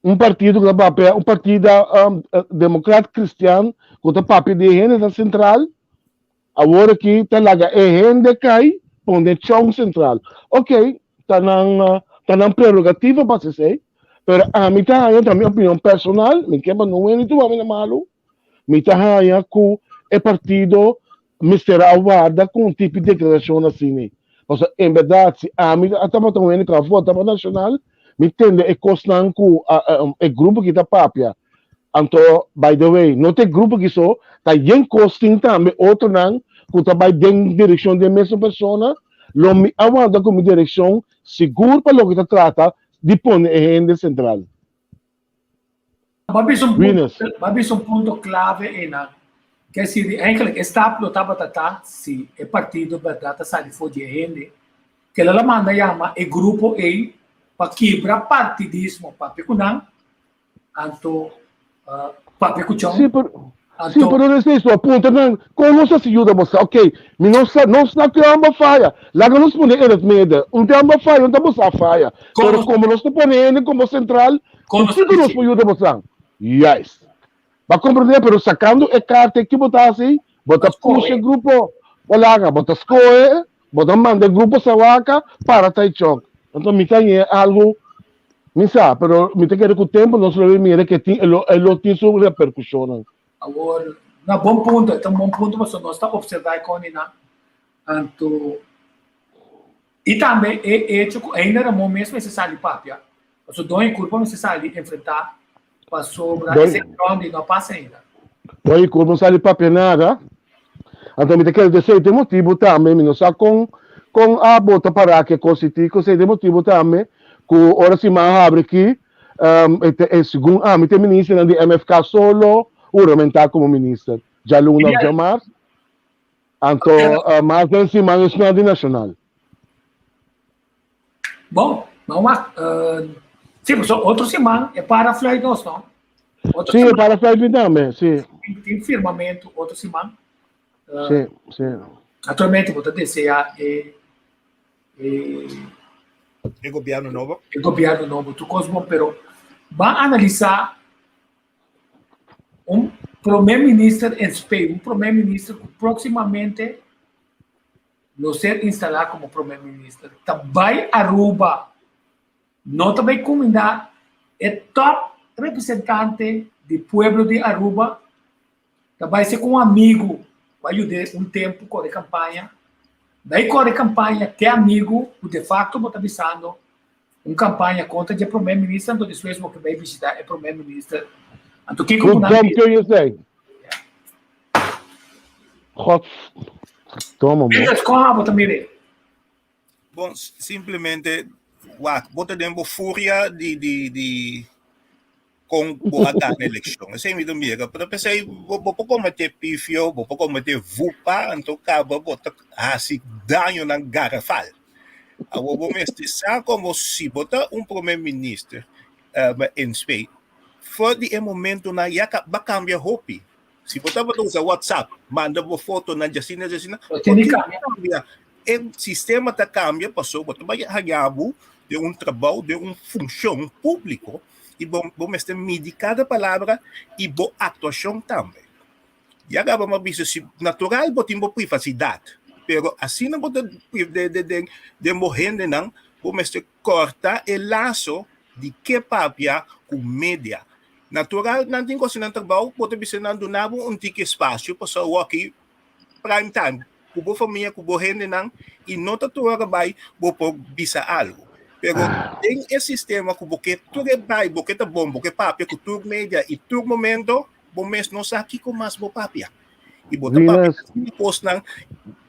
Un partido ku ta papia, un partido um, demokrat kristian ku ta papia di e hende ta sentral, awor aki ta laga e hende kai pone chon sentral. Ok, ta nan, ta nan prerogativa pa hasi esei, pero ami ta haña, ta mi opinion personal, mi ke pa no hende tuma mi na malu, Mi ta haña ku e partido mester a warda ku un tipo di deklarashon asina. Pasobra en bèrdat si ami a tabata un hende ku a vota pa Nashonal, mi tende e kosnan ku e grupo aki ta papia. Anto, by the way, no ta e grupo aki so, ta yen kos tin tambe otronan ku ta bai den direkshon di e mesun persona. Lo mi a warda ku mi direkshon sigur pa loke ta trata di pone e hende sentral. Bo a bisa un punto, bo a bisa un punto clave einan. Ke si di eigenlijk e stap lo tabata ta si e partido berdad ta sali for di e hende, ke lo la manda yama e grupo ei pa kibra partidismo, papia ku nan, anto papia ku chon. Sí, pero, sí, pero no es eso. Apunta nan, kon nos a yuda boso? Ok, mi no sa, nos na ke amba faya. Laga nos pone in het midden. Un te amba faya, un ta boso a faya. Pero como nos ta pone hende como central, Ku kiko nos por yuda bosan? Juist. Bo a komprendé? Pero sakando e karta ki bo ta hasi, bo ta pusha e grupo Walaga, bo ta skohe, bo ta manda e grupo Sawaka para Taichung. Anto mi ta haña algu, mi sa, pero mi ta kere ku tempu nos lo bin mira ke tin, e lo, e lo tin su reperkushonnan. Awor, na bon punto, e ta un bon punto pasobra nos ta opservá e koninan. Anto, i tambe e echo ku ainda Ramon mes mester sali papia, Paso doño curpa mester sali enfrenta pasobra ese rondi no a pasa ainda. Doño curpa no sali papia nada. Anto mi ta kere di esei ta e motibu tambe, mi no sa con con a bota para ke cos y tico, esei ta e motibu tambe cu ora siman a habri aki, e segun ami ta e ministernan di MFK solo huramenta como minister djaluna of djamars. Anto mas den siman esnan di Nacional. Bon, ban wak. Sí, pasobra otro siman e para fluit nos, no? Otro sí, e para fluit mi tambe, sí. Tin firmamentu otro siman. Sí, sí. Naturalmente bo ta desea e e e gobierno nobo. E gobierno nobo, tur kos bon, pero ban analisa un prome minister en spe, un prome minister ku próximamente lo ser instalá komo prome minister ta bai Aruba no ta bai kumindá e top representante di pueblo di Aruba ta bai ser ku un amigu ku a yud'é un tempu kore kampaña bai kore kampaña ke amigu ku de facto bo ta bisando un kampaña kontra dje prome minister anto despues bo ke bai bishita e prome minister. Anto kiko Hoe ku nan dom bisa? kun je zijn? God, domme man. Mientras kon abo ta mire? Bon, simplemente, wak, bo ta den bo furia di, di, di kon bo a gana elekshon. Esei mi ta mira. Pero p'esei bo, bo por kometé pifio, bo por kometé vupa, anto kaba bo ta hasi dañonan garafal. Awor bo mester sa komo si bo ta un prome minister en spe, for di e momentonan ya ka ba kambia hopi. Si bo tabata usa WhatsApp, manda bo fotonan djasina djasina, Bo tin di bo tin kambia. kambia. E sistema ta kambia pasobra bo ta bai haña bo den un trabou, den un funshon públiko i bo bo mester midi kada palabra i bo aktuashon tambe. Ya kaba mi a bisa si natural bo tin bo privasidat, pero asina bo ta de de den den bo hendenan bo mester kòrta e laso di ke papia ku media. Natural nan tin ku hasi nan trabou, bo ta bisa nan duna bo un tiki espasio pasobra awor prime time ku bo famia, ku bo hendenan i no ta tur ora bai bo por bisa algu. Pero den e sistema ku bo ke tur e bai, bo ke ta bon, bo ke papia ku tur media i tur momento, bo mes no sa kiko mas bo papia. I bo ta papia asina kosnan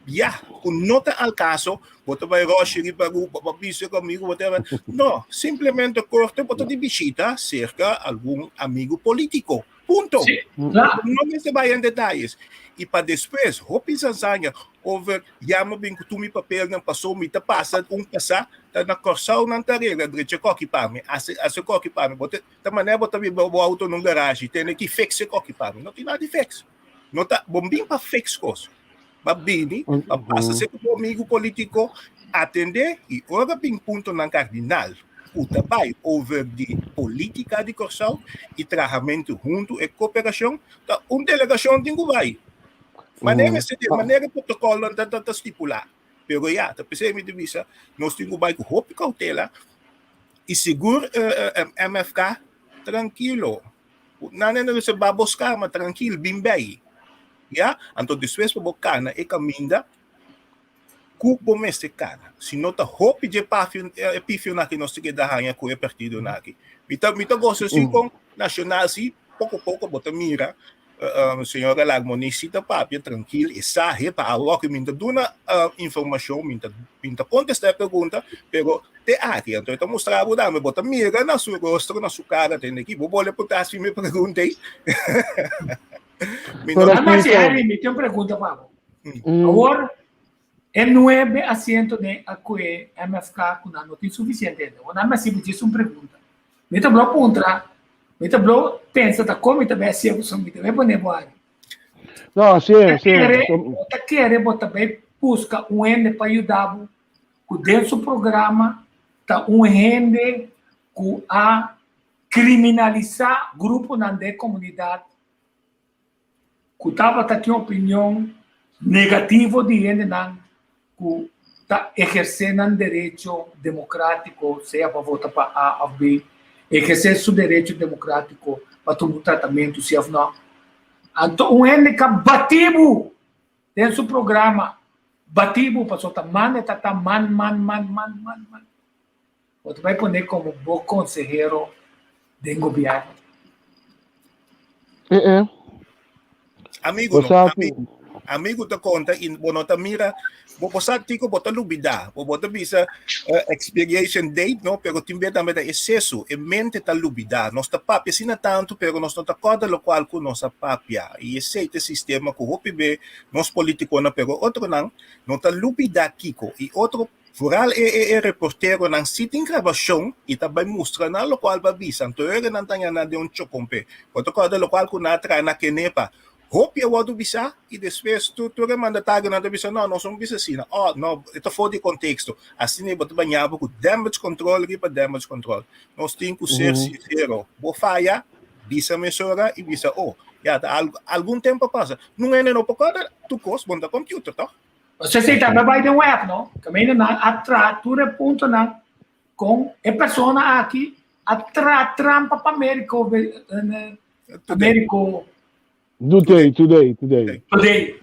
ya ku no ta al kaso, bo ta bai roshi riba Aruba pa bisa ku amigu bo ta No, simplemente korte bo ta di bishita serka algun amigu politiko. Punto. Sí, claro. No mester bai en detayes. I pa despues hopi zanzaña over yama bin ku tur mi papelnan paso mi ta pasa un pasa ta na Kòrsou nan ta regla drecha koki pa mi, hasi hasi koki pa mi. Bo ta Ta manera bo ta biba bo auto nun garage, tene ki fix e koki pa mi. No tin nada di fix. No ta, bo bin pa fix kos. Ba bini, ba pasa ser ku bo amigu politiko, atende i ora bin puntonan kardinal ku ta bai over di politika di Kòrsou i trahamentu huntu e koperashon, ta un delegashon tin ku bai. Manera mester di, manera e protokolnan ta ta stipulá. Pero ya, ta p'esei mi ta bisa, nos tin ku bai ku hopi koutela I sigur MFK trankilo. Nan a bisa ba bos kama trankil bin bei. Ya, anto despues pa bo kana e kaminda ku bo mester kana. Si no ta hopi dje pafio e pifionan aki nos ta keda haña ku e partidonan aki. Mi ta mi ta gosa si kon Nacional si poko poko bo ta mira Señora Larmonie ta papia trankil e sa he pa awor mi ta duna informashon mi ta mi ta kontestá e pregunta pero te aki anto e ta mustra bo tambe bo ta mira na su rostro na su kara tende aki bo bole punta hasi mi pregunta ei mi no Pero si Henry mi tin un pregunta pa bo awor e nuebe asiento den a kue MFK ku nan no tin sufisiente hende awor nan mi hasi bo djis un pregunta Mi ta blo puntra, mi ta blo pensa ta kon mi ta bai hasié pasobra mi ta bai pone bo ari. No, así es, así es. Bo ta kere bo ta bai buska un hende pa yuda bo ku den su programa ta un hende ku a kriminalisá gruponan den komunidat ku tabata tin opinion negativo di hendenan ku ta ehersé nan derecho demokratiko, sea pa vota pa A òf B, ehersé su derecho demokratiko pa tuma un tratamentu si òf nò. Anto un hende ka bati bo den su programa, bati bo pasobra ta man e ta ta man man man man man man. Bo ta bai pone komo bo konsehero den gobièrnu. Eh eh. Amigo Bo no, sa amigo, amigo ta konta i bo no ta mira, bo bo sa tiko bo ta lubida, bo bo ta bisa eh, expiration date no, pero tin bia tambe ta exceso, e mente ta lubida. Nos ta papia asina tantu, pero nos no ta kòrda lokual ku nos a papia. I esei ta e sistema ku hopi be nos politikonan, pero otronan no ta lubida kiko. I otro Vooral e e e reporteronan si tin grabashon i ta bai mustra nan lokual ba bisa anto ora nan ta haña nan den un chokompe. Bo ta kòrda lokual ku nan a traha na Kenepa. Hopi a wòrdu bisá i despues tur tur e mandatarionan ta bisa no nos no bisa asina oh no e ta for di konteksto. Asina bo ta baña bo ku damage control riba damage control. Nos tin ku ser sinsero. Bo faya bisa mesora i bisa oh ya ta algu algun tempu a pasa. Nun hende no por kòrda tur kos bo no ta computer tòg? Pasobra esei tambe bai den web, no? Kaminda nan a traha tur e puntonan kon e persona aki a traha trampa pa Americo, Americo. Today, today, today. Today.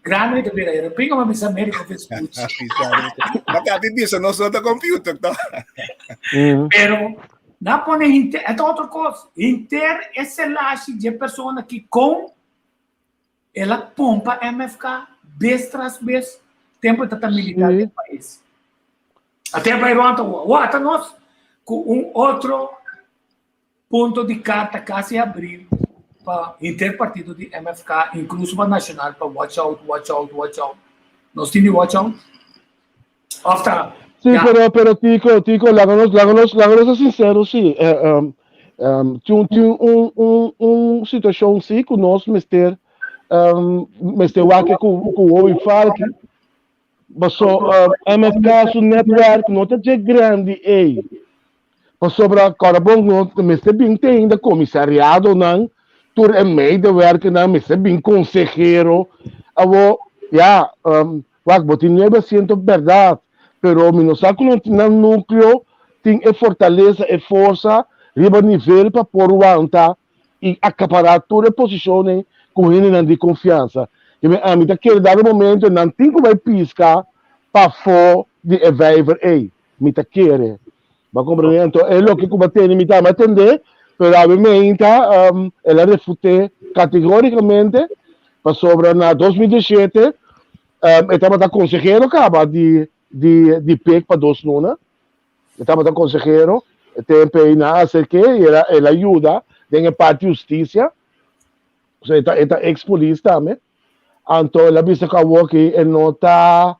Grande ta bira era. Pinga ma bisa Americo Vespucci. Maka bisa nos no ta computer, to. Pero. Na pone henter, e ta otro kos, henter e selashi dje persona ki kon el a pompa MFK bes tras bes tempo e ta ta militar den pais. Até bai rond awo. Awo ata nos ku un otro punto di karta kasi abri pa henter partido di MFK, inkluso pa Nacional, pa watch out, watch out, watch out. Nos tin di watch out? Of ta Sí, ya. pero, pero Tico, Tico, laga nos, laga nos, laga nos ser sincero, sí. Eh, um, um, tin un, tin un, un, un situacion, sí, ku nos mester, um, mester wak ku, ku Wowie Falki. Paso, um, MFK su netwerk no ta dje grandi ei. Pasobra kòrda bon no mester bin te ainda komisariadonan, tur e medewerkernan, mester bin konsehero. Awo, ya, um, wak, bo tin nuebe asiento bèrdat, pero mi no sa ku nan tin nan núkleo tin e fortalesa, e forsa riba nivel pa por wanta i akapará tur e posishonnan ku hendenan di konfiansa. Keme ami ta kere dado momento nan tin ku bai piska pafó di e vijver ei. Mi ta kere. Bo a komprendé? Anto e loke ku bo a tende mi tambe a tendé, pero awe meinta el a refuté kategórikamente pasobra na 2017 e tabata konsehero kaba di di di pek pa dos luna. E tabata konsehero e tempu ei nan a aserk'é i el a el a yuda den e parti hustisia. So e ta e ta eks polis tambe. Anto el a bisa ku awoki e no ta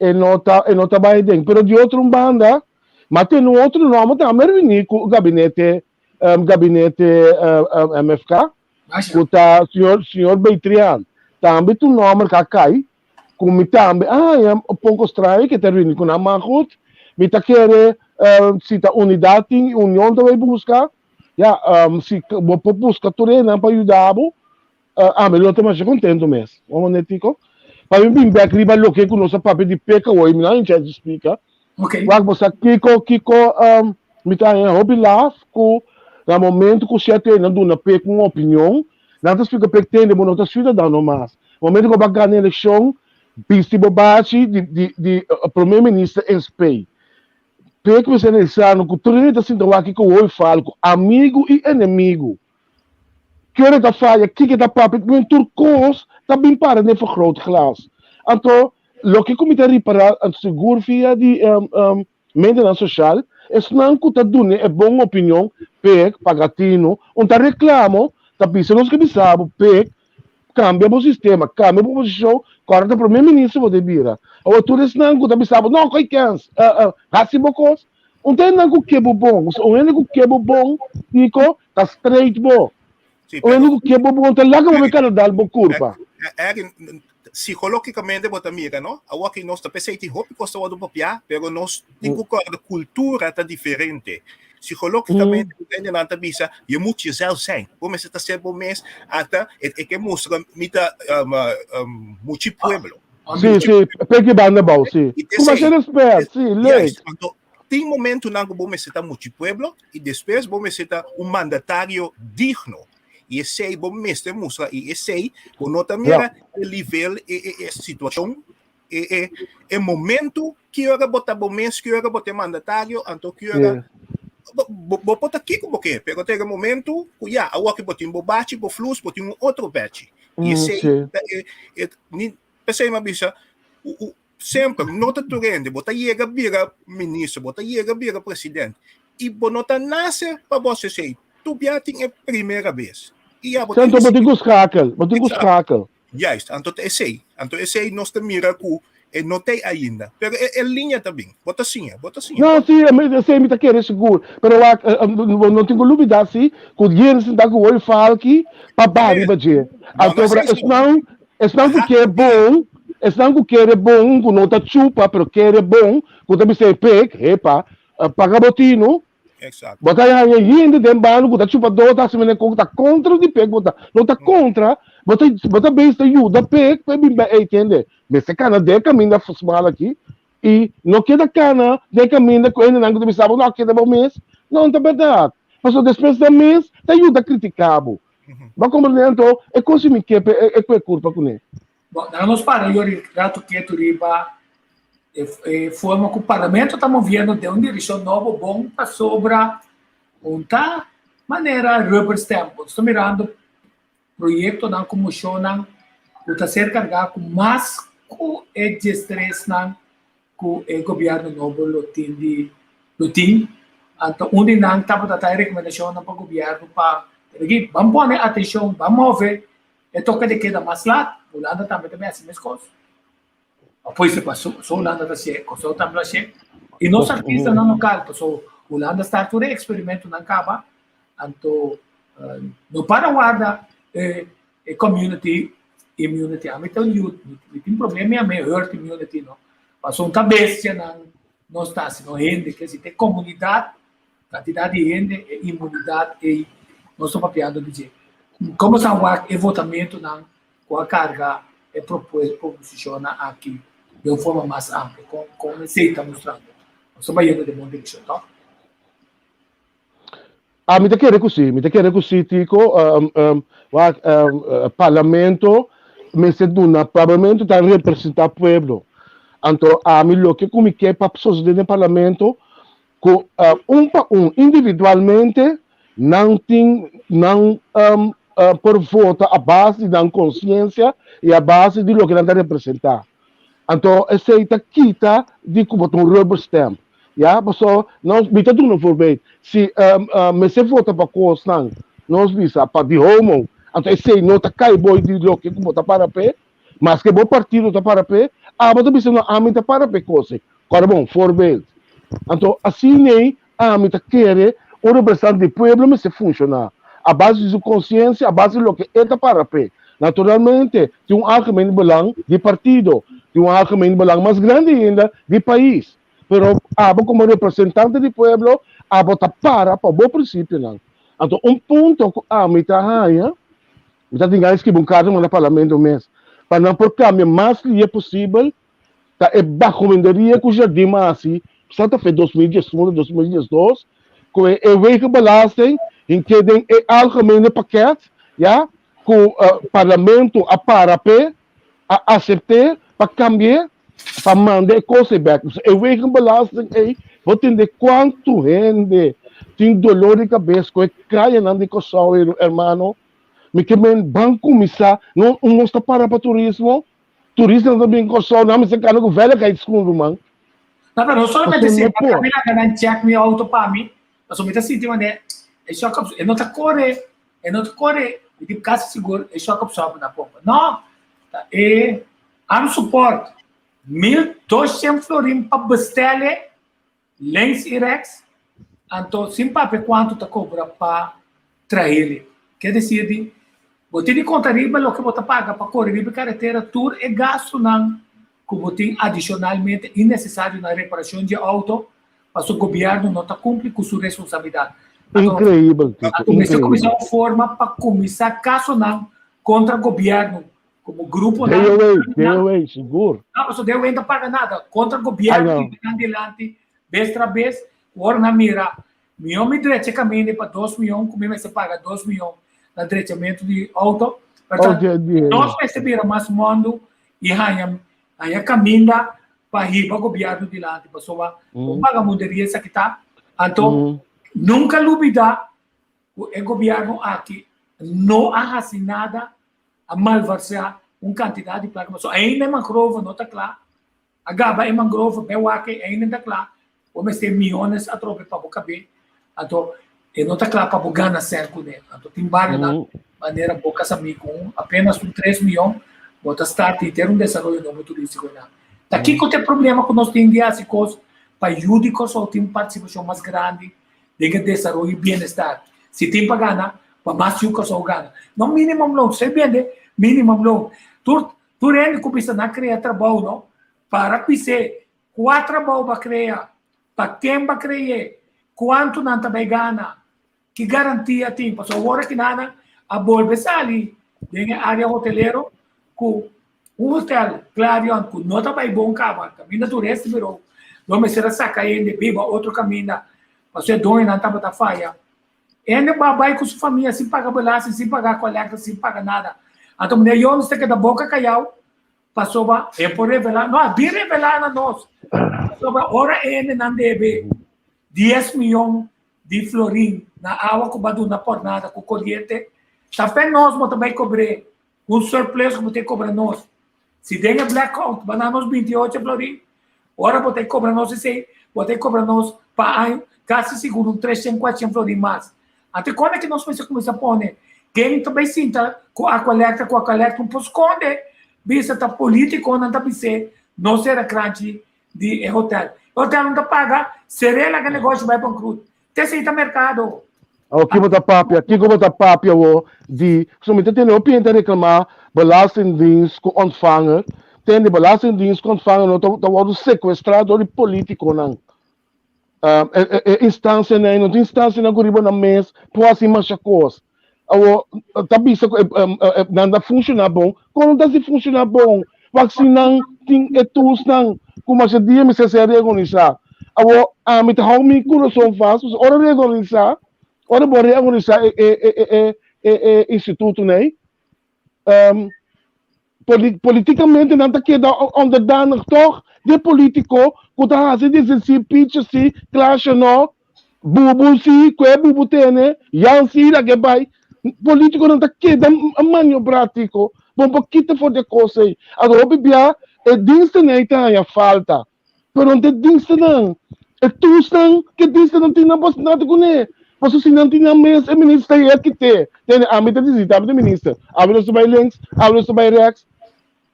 e no ta e no ta bai den. Pero di otro un banda, ma tene un otro nòmber tambe a reuní ku gabinete gabinete MFK, ku ta señor señor Beitrian. Tambe ta un nòmber ku a kai, ku mi tambe a haña un poko straño ke ta reuní ku nan. Ma gut, mi ta kere si ta unidat tin i union ta bai buska, ya, si bo por buska tur esnan pa yuda bo, Ami lo ta masha contento mes. Un momentico. Pa mi bin bek riba loke cu nos a papia di peka hoy, mi no a chance di splica. Okay. Wak bo sa kico, kico um, mi ta haña hopi laf cu na momento cu cierto nan duna pek un opinion, nan ta splica pek tende bo no ta ciudadano mas. Momento cu bo a gana eleccion, bisti bo bachi di, di, di uh, prome minister en spey. Pek mester analisá no cu tur hende ta sinta wak kico hoy fal cu amigo y enemigo. Kere ta faya, kiko ta papia, men tur kos ta bin para den vergrootglas. Anto, loke ku mi ta ripará, anto sigur via di medianan soshal, esnan ku ta duna e bon opinion, pek, paga tinu, un ta reklamo, ta bisa nos ke bisa bo, pek, kambia bo sistema, kambia bo posishon, kòrda ta prome minister bo ta bira. Awor tur esnan ku ta bisa bo, no, koi kèns, hasi bo kos, Un ta hendenan ku ke bo bon. Un hende ku ke bo bon, Nico, ta straight bo. Sí, Un hende ku ke bo bon ta laga bo kana dal bo kurpa. Erwin, psicológicamente bo ta mira, no? Awor ki nos ta pensá tin hopi kos ta wòrdu papiá, pero nos tin ku kòrda kultura ta diferente. Psicológicamente mm. hendenan ta bisa, je moet jezelf zijn. Bo mester ta ser bo mes, ata e ke mustra mi ta um, um, muchi pueblo. Sí, sí, peki banda bou, sí. Ku masha respet, sí, leuk. Anto, tin momentonan ku bo mester ta muchi pueblo i despues bo mester ta un mandatario digno. I esei bo mester mustra i esei bo no ta mira e nivel, e, e, e situashon, e, e, e momento ki ora bo ta bo mes, ki ora bo ta e mandatario, anto ki ora bo, bo por ta kiko bo ke, pero ta e momento ku ya, awor ki bo tin bo bachi, bo flus, bo tin un otro bachi. I esei ta e, e, ni p'esei mi a bisa, u, u, semper no ta tur hende, bo ta yega bira minister, bo ta yega bira president, i bo no ta nase pa bo hasi esei. Tur bia tin e primera bes. I ya bo tin Anto bo tin ku schakel, bo tin ku schakel. Juist, anto ta esei. Anto esei nos ta mira ku e no t'ei ainda. Pero e, e liña ta bin. Bo ta siña, bo ta siña. No, sí, esei mi ta kere sigur. Pero wak, bo no tin ku lubida sí, ku hende sinta ku woi falki pa baha riba dje. Anto ora esnan, esnan ku ke bon, esnan ku kere bon, ku no ta chupa, pero kere bon, ku ta bisa e pek, hepa, paga bo tinu, Exacto. Bo ta haña hende den bando ku ta chupa dor ta hasi mene kon ta kontra di pek bo ta no ta kontra bo ta bo ta bes ta yuda pek pa e bin bai ey tende mester kana den e kaminda smal aki i no keda kana den e kaminda ku hendenan ku ta bisa bo no keda bo mes no ta bèrdat pasobra despues nan mes ta yuda kritika bo bo a komprende anto e kos si mi ke pa e kue kurpa kuné. Bon, nan nos para yori rato ketu riba e, e forma ku parlamento ta moviendo den un direkshon nobo bon pasobra. Un ta manera rubber stamp. Bo ta mirando proyectonan cu mocionnan cu ta ser carga cu mas cu e diestresnan cu e gobierno nobo lo tin di lo tin. Anto un di nan tabata ta e recomendacionnan pa gobierno pa aki ban pone atencion, ban move e toque de queda mas laat. Hulanda tambe ta haci mescos. Apoy se paso, so Hulanda ta hacié, Kòrsou tambe lo hacié. I nos artistanan lokal, paso Hulanda start tur e eksperimentonan kaba, anto no para warda e e community immunity. Ami ta yu, mi tin problema mi herd immunity no. Paso un ta bestianan nos ta, sino hende, ke si te komunidat, kantidat di hende, e inmunidat ei nos ta papiando di dje. Komo sa wak e votamentonan ku a karga e proposishonnan aki den un forma mas amplio? Kon kon esei ta mustrando? Nos ta bayendo den bon direkshon, tòg? Ah, mi ta kere ku si, mi ta kere ku si, Tico. Wak, parlamento mester duna, parlamento ta representá pueblo. Anto ami loke ku mi ke pa sosodé den parlamento, ku un pa un, individualmente, nan tin nan por vota a base di nan konsiensia i a base di loke nan ta representá. Anto esei ta kita di ku bo ta un rubber stamp. Ya, paso nos mi ta duna un voorbeeld. Si mester vota pa kosnan, nos bisa pa di homo, anto esei no ta kai boi di loke ku bo ta para p'e, maske bo partido ta para p'e, abo ta bisa no ami ta para p'e kos ei. Kòrda bon, voorbeeld. Anto asina ei ami ta kere un representante di pueblo mester funshoná a base di su konsiensia, a base di loke e ta para p'e. Naturalmente tin un algemeen belang di partido, tin un algemeen belang mas grandi ainda di pais. Pero abo komo representante di pueblo abo ta para pa bo prinsipionan. Anto un punto ku ami ta haña, mi ta tin gana di skibi un karta manda parlamento mes, pa nan por kambia mas lihe posibel ta e bajomenderia ku Jardim a hasi Santa Fe 2011, 2012, ku e wegenbelasting hink'é den e algemene pakket, ya, ku parlamento a para p'e, a asept'é pa kambi'é, pa manda e kos ei bèk. E wegenbelasting ei, bo tende kuantu hende tin dolor di kabes ku e kayanan di Kòrsou ei, hermano. Mi ke men ban kuminsá, nos ta para pa turismo, Turistanan ta bin Kòrsou, nan mester kana ku veiligheidsskoen ruman. No, pero no solamente esei, pa mi laga nan check mi auto pa mi, pasobra mi ta sinti manera e shock absorber, e no ta kore, e no ta kore, mi tin kasi sigur e shock absorber na pompa. No, ta e arm support, 1200 florin pa bestel e, Links i rechts, anto sin papia kuantu ta kobra pa traele. Ke desir di, bo tin di konta riba loke bo ta paga pa kore riba e karetera tur e gastunan ku bo tin adishonalmente innesesario na reparashon dje outo, pasobra gobièrnu no ta kumpli ku su responsabilidat. Anto, Increíbel, Tito, anto mester kuminsá increíbel. un forma pa kuminsá kasonan kontra gobièrnu Como grupo nan, DOA, DOA, sigur. No, paso DOA no paga nada. Contra gobierno que nan dilanti, bes tras bes, ora nan mira, mion mi drecha camina pa 2 mion, cu mi mester paga 2 mion na drechamento di auto. Oh, nos mester bira mas mondo y haya, haya caminda pa hiba gobierno dilanti. Pasobra, mm. paga munderia esaki ta. Anto, nunca lubida cu e gobierno aki no a haci nada a malversá un kantidat di plaka pasobra ainda e mangrove no ta kla, a gaba e mangrove bai wak ei ainda no ta kla, bo mester miónes atrobe pa bo kab'é, anto e no ta kla pa bo gana sèn kuné, anto tin barionan manera bo Casamí ku un apenas un tres mion bo ta start henter un desaroyo nobo turístiko einan. Ta kiko ta e problema ku nos tin di hasi kos pa yu di Kòrsou tin un partisipashon mas grandi den e desaroyo i bienestar. Si tin pa gana, pa mas yu Kòrsou gana. No minimum loon, si bende minimum loon. Tur tur hende ku bisa nan krea trabou no, para bis'é kua trabou bo a krea, pa ken bo a kre'é, kuantu nan ta bai gana, ki garantia tin. Pasobra awor aki nan a bolbe sali den e área hotelero ku un hotel Clarion ku no ta bai bon kaba, kaminda tur hesti biro, lo mester a saka hende biba otro kaminda pasobra e doñonan tabata faya. Hende ba bai ku su famia sin paga belasting, sin paga kolekta, sin paga nada. Anto meneer Jones ta keda boka kayau pasobra e por revelá, no a bin revelá na nos, pasobra ora e hendenan debe 10 miyon. di florin na awa ku bo a duna por nada ku koriente, ta fe nos bo ta bai kobr'é un surplus ku bo ta kobra nos. Si den e blackout bo a na nos 28 florin, ora bo ta kobra nos esei, bo ta kobra nos pa año kasi sigur un 300, 400 florin mas. Anto kon ke nos mester kuminsá pone? Ken ta bai sinta ku Aqualectra, ku Aqualectra un por skonde bisa ta politikonan ta bis'é no sera kranchi di e hotel. E hotel no ta paga, ser'é laga negoshi bai bankrut. Te esei ta merkado. Awo ki bo ta papia? Kiko bo ta papia awo di? So mi ta tende hopi hende ta reklamá Belastingdienst ku ontvanger. Tende Belastingdienst ku ontvanger no ta ta wòrdu sekuestrá dor di polítikonan. E e instansianan no tin instansianan ku riba nan mes por hasi masha kos. Awo ta bisa ku e nan ta funshoná bon. Kon nan ta hasi funshoná bon? Wak si nan tin e toolsnan ku masha dia mester ser reorganisá. Awo ami ta hou mi kurason vast pasobra ora reorganisá, ora bo reorganisá e e e e e e institutonan ei, Politikamente nan ta keda onderdanig toch di e politico cu ta haci dicen si, picha si, Klaasje no, Bubu si, cu e Bubu tene, Jan si, laga e bay. Politiconan ta keda maniobra tico. Bon por kita for di e cos ey. Anto hopi bia e dienstennan ey ta haña falta. Pero no ta e dienstennan. E toolsnan cu e dienstennan tin nan por nada cune. Pasobra si nan tin nan mes e minister ta yega kite. Tende ami ta disi ami ta minister. Ami nos ta bay links, ami nos ta bay rechts.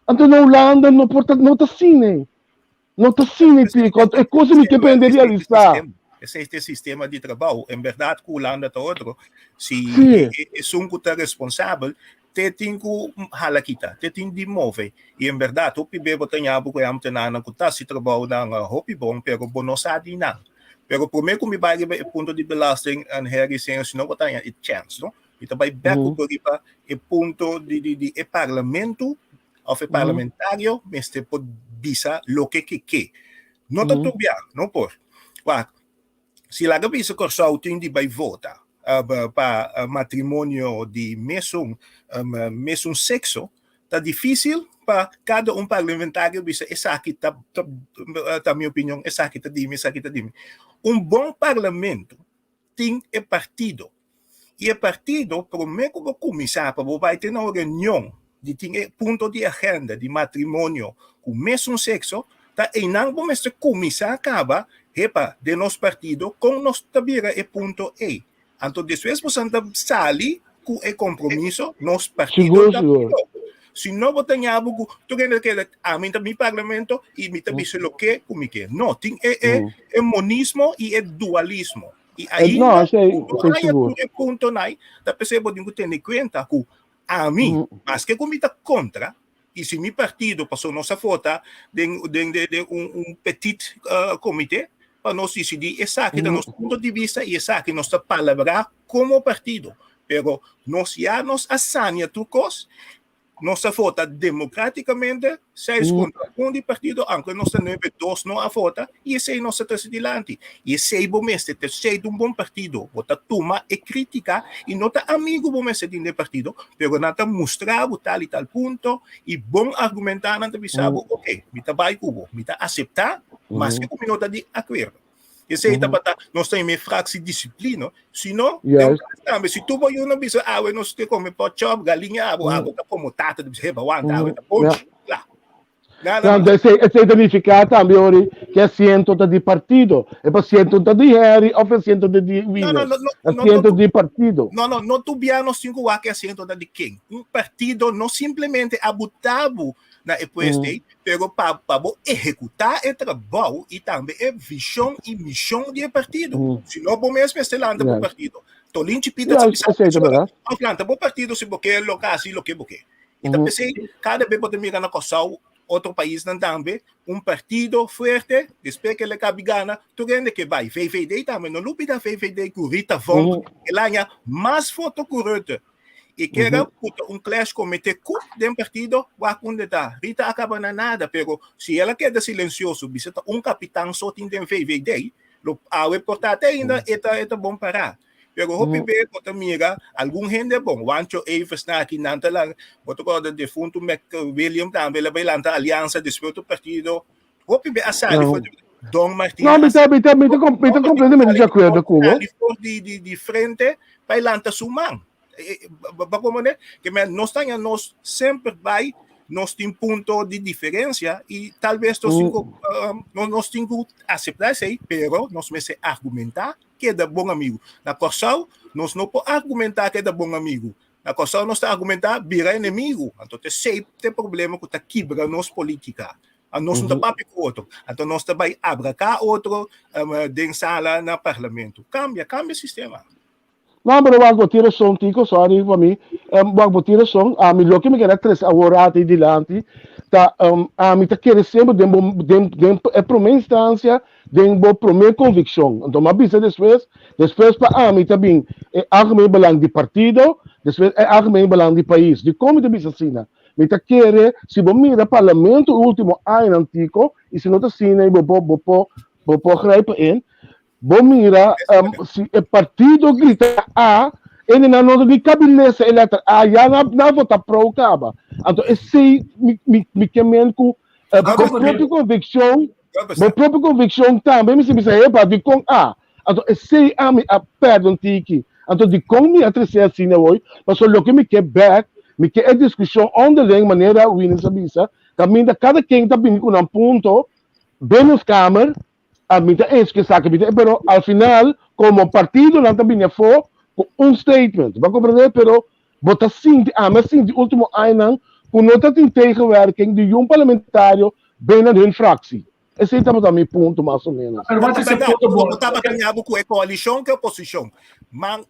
Anto na Hulanda no por ta no ta asina ey. No ta asina ey Pico. Anto e cosa mi ke prende realisa. Esei ta e sistema di trabou. En berdad cu Hulanda ta otro. Si esun cu ta responsabel te tin ku hala kita, te tin di move. I en bèrdat, hopi be bo ta ña bo ku e ámtenarnan ku ta hasi trabounan hopi bon, pero bo no sa di nan. Pero promé ku mi bai riba e punto di belasting, Harry, señor, si no bo ta haña e chèns, no? Mi ta bai bèk ku bo riba e punto di di di e parlamento òf e parlamentario mester por bisa loke ke ke. No ta tur bia, no por. Wak, si laga bisa Kòrsou tin di bai vota pa matrimonio di mesun mesun sekso, ta difísil pa kada un parlamentario bisa esaki ta ta mi opinion, esaki ta di mi, esaki ta di mi. Un bon parlamento tin e partido i e partido promé ku bo kuminsá pa bo bai te na un reunion di tin e punto di agenda di matrimonio ku mesun sekso, ta einan bo mester kuminsá kaba, hepa, den nos partido kon nos ta bira e punto ei. Anto despues bosan ta sali ku e kompromiso, nos partido ta pro. Si no bo ta ña bo ku tur hende ta keda ami ta mi parlamento i mi ta bisa loke ku mi ke. No, tin e e e monismo i e dualismo. I ainda ku no haya tur e puntonan ei, ta p'esei bo tin ku tene kuenta ku Ami, maske ku mi ta kontra, i si mi partido, pasobra nos a vota den den den un un petit komité pa nos disidí esaki ta nos punto di bista i esaki nos ta palabrá komo partido. Pero nos ya nos a sania tur kos, nos a vota demokratikamente, seis kontra un di partido, aunke nos ta nuebe, dos no a vota, i esei nos ta trese dilanti. I esei bo mester ta esei di un bon partido. Bo ta tuma e kritika i no ta amigu bo mester tin den partido, pero nan ta mustra bo tal i tal punto i bon argumentá nan ta bisa bo, ok, mi ta bai ku bo, mi ta aseptá, maske ku mi no ta di akuerdo. Esei tabata nos ta yama e fractie disiplina, si no, den un kas tambe, si tur bo yunan bisa awe nos ke kome pork chop, galiña, abo abo ta komo tata ta bisa, he, bawanta awe ta ponchi, kla. Nada mas. Esei, esei ta nifiká tambe ori ku e asiento ta di partido. E asiento ta di Harry òf e asiento ta di No, no, Wiener. no, no, no, no, Asiento di partido. no, no, no tur bia nos tin ku wak e asiento ta di ken. Un partido no simplemente a buta bo na e puesto ei, pero pa, pa bo ehekutá e trabou i tambe e vishon i mishon di e partido. Si no bo mes mester lanta bo partido. Tolin Chipita ta Juist, bisa esei ta bèrdat. òf lanta bo partido si bo ke loke hasi loke bo ke. I ta p'esei kada bes bo ta mira na Kòrsou, otro paisnan tambe, un partido fuerte, despues ke el a kabi gana, tur hende ke bai. VVD tambe, no lubida VVD ku Rita Vonk, el a haña mas voto ku Rutte. I kera puta un clash komete ku den partido, wak unda ta. Rita a kaba na nada, pero si el a keda silensioso, bisa ta un kapitan so tin den VVD, lo awe por ta te ainda e ta e ta bon pará. Pero hopi be bo ta mira algun hende bon, Wancho Evers na aki nan ta lan, bo ta kòrda defuntu Mac William tambe el a bai lanta aliansa despues otro partido. Hopi be a sali for di. Don Martina. No, mi ta, mi ta, mi ta, mi ta completamente de acuerdo cu bo. Di, di, di frente pa lanta su man. Ba como ne? Ke men nos tanya nos semper bai nos tin punto di diferencia y tal vez nos tin ku no nos tin ku acepta esei, pero nos mester argumenta keda bon amigo. Na Kòrsou nos no por argumenta keda bon amigo. Na Kòrsou nos ta argumenta bira enemigo. Anto te esei te problema ku ta kibra nos politica. A nos no ta papia ku otro. Anto nos ta bai abraká otro den sala na parlamento. Kambia, kambia sistema. No, pero wak bo tin rason Tico, sorry pa mi. Wak bo tin rason. Ami loke mi kere trese awor ati dilanti ta ami ta kere semper den bo den den e prome instancia den bo prome conviccion. Anto mi a bisa despues, despues pa ami ta bin e algemeen belang di partido, despues e algemeen belang di pais. Dikon mi ta bisa asina? Mi ta kere si bo mira parlamento e ultimo añanan Tico, y si no ta asina bo por bo por bo por grijpen in, Bo mira, si e partido grita A, hendenan no ta di kabilesa e letter A, ya nan a vota pro kaba. Anto esei mi mi mi ke men ku bo propio konvikshon, bo propio konvikshon tambe mester bisa epa dikon A. Anto esei ami a pèrdè un tiki. Anto dikon mi a tres'é asina awor? Pasobra loke mi ke bèk, mi ke e diskushon onderling manera Winnes a bisa, kaminda kada ken ta bini ku nan punto den nos kamer, A mi ta eens ku esaki, mi ta, pero al final komo partido nan ta bini afó ku un statement. Bo a komprendé? Pero bo ta sinti, ami a sinti último añanan ku no ta tin tegenwerking di yun parlamentario binnen hun fractie. Esei tabata mi punto mas o ménos. Pero wat is e punto bo? Bo tabata ñabu ku e koalishon ku e oposishon. Man,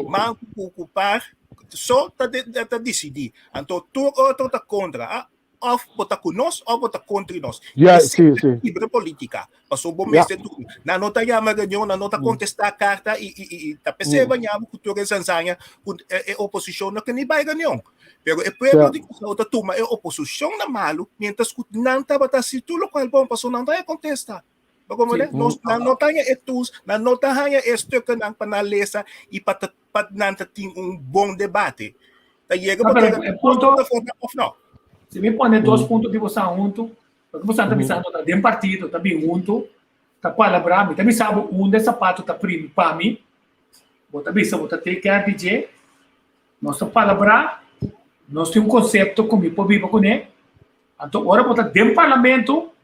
man ku par so ta ta disidí. Anto tur otro ta kontra. Of bo ta ku nos of bo ta kontra nos. Ja, sí, sí. Libre política. Paso bo mester tu. Nan no ta yama reunion, nan no ta kontestá karta i i i ta p'esei bo ñama ku tur e zanzaña ku e oposishon no ke ni bai reunion. Pero e pueblo di Kòrsou ta tuma e oposishon na malu mientras ku nan tabata hasi tur lokual bon paso nan ta e kontesta. Bo komprende? Nos nan no ta haña e tools, nan no ta haña e stukkennan pa nan lesa i pa ta pa nan ta tin un bon debate. Ta yega No, bo pero keda e punto, ta forma of no. si mi pone dos punto di bosan huntu, porque bosan ta bisando ta den partido, ta bin huntu, ta palabrá, mi ta bisa bo unda e sapato ta primi pa mi, bo ta bisa bo ta take care di dje, nos ta palabrá, nos tin un konsepto ku mi por biba kuné, anto ora bo ta den parlamento,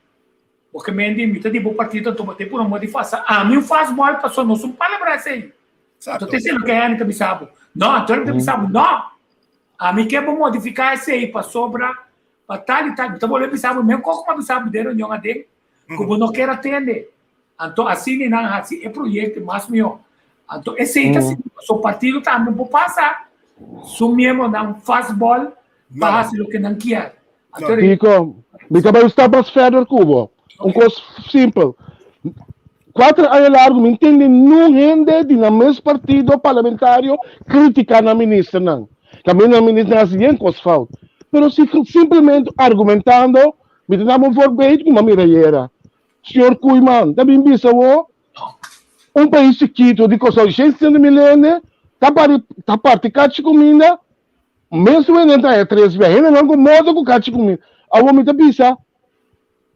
Bo ke men di mi ta di bo partido anto bo te pura moda di fasa ami un fastball paso nos un palabra esei. Anto te esei loke Henry ta bisa bo. No, anto Henry ta bisa bo no. Ami ke bo modifica esei pasobra pa tal y tal. Mi ta bolbe bisa bo men koko mi a bisa bo den reunion aden ku bo no kier atende. Anto asina nan hasi e proyecto mas miho. Anto esei ta sirbi paso partido tambe bo pasa su miembronan fastball pa hasi loke nan kier. Anto Kiko, mi ta bai un stap mas verder ku bo. Un kos simpel. Kuater aña largu mi ntende niun hende di nan mes partido parlamentario kritiká nan ministernan. Kaminda nan ministernan hasi yen kos fout. Pero si simplemente argumentando, mi ta daba un voorbeeld ku mi a mira ayera. Señor Koeiman ta bin bisa bo un pais chikitu di Kòrsou di 600 mil hende ta parti ta parti kachi kuminda Mes wende ta e tres bia. Hendenan ku moda ku kachi ku mi. Awor mi ta bisa,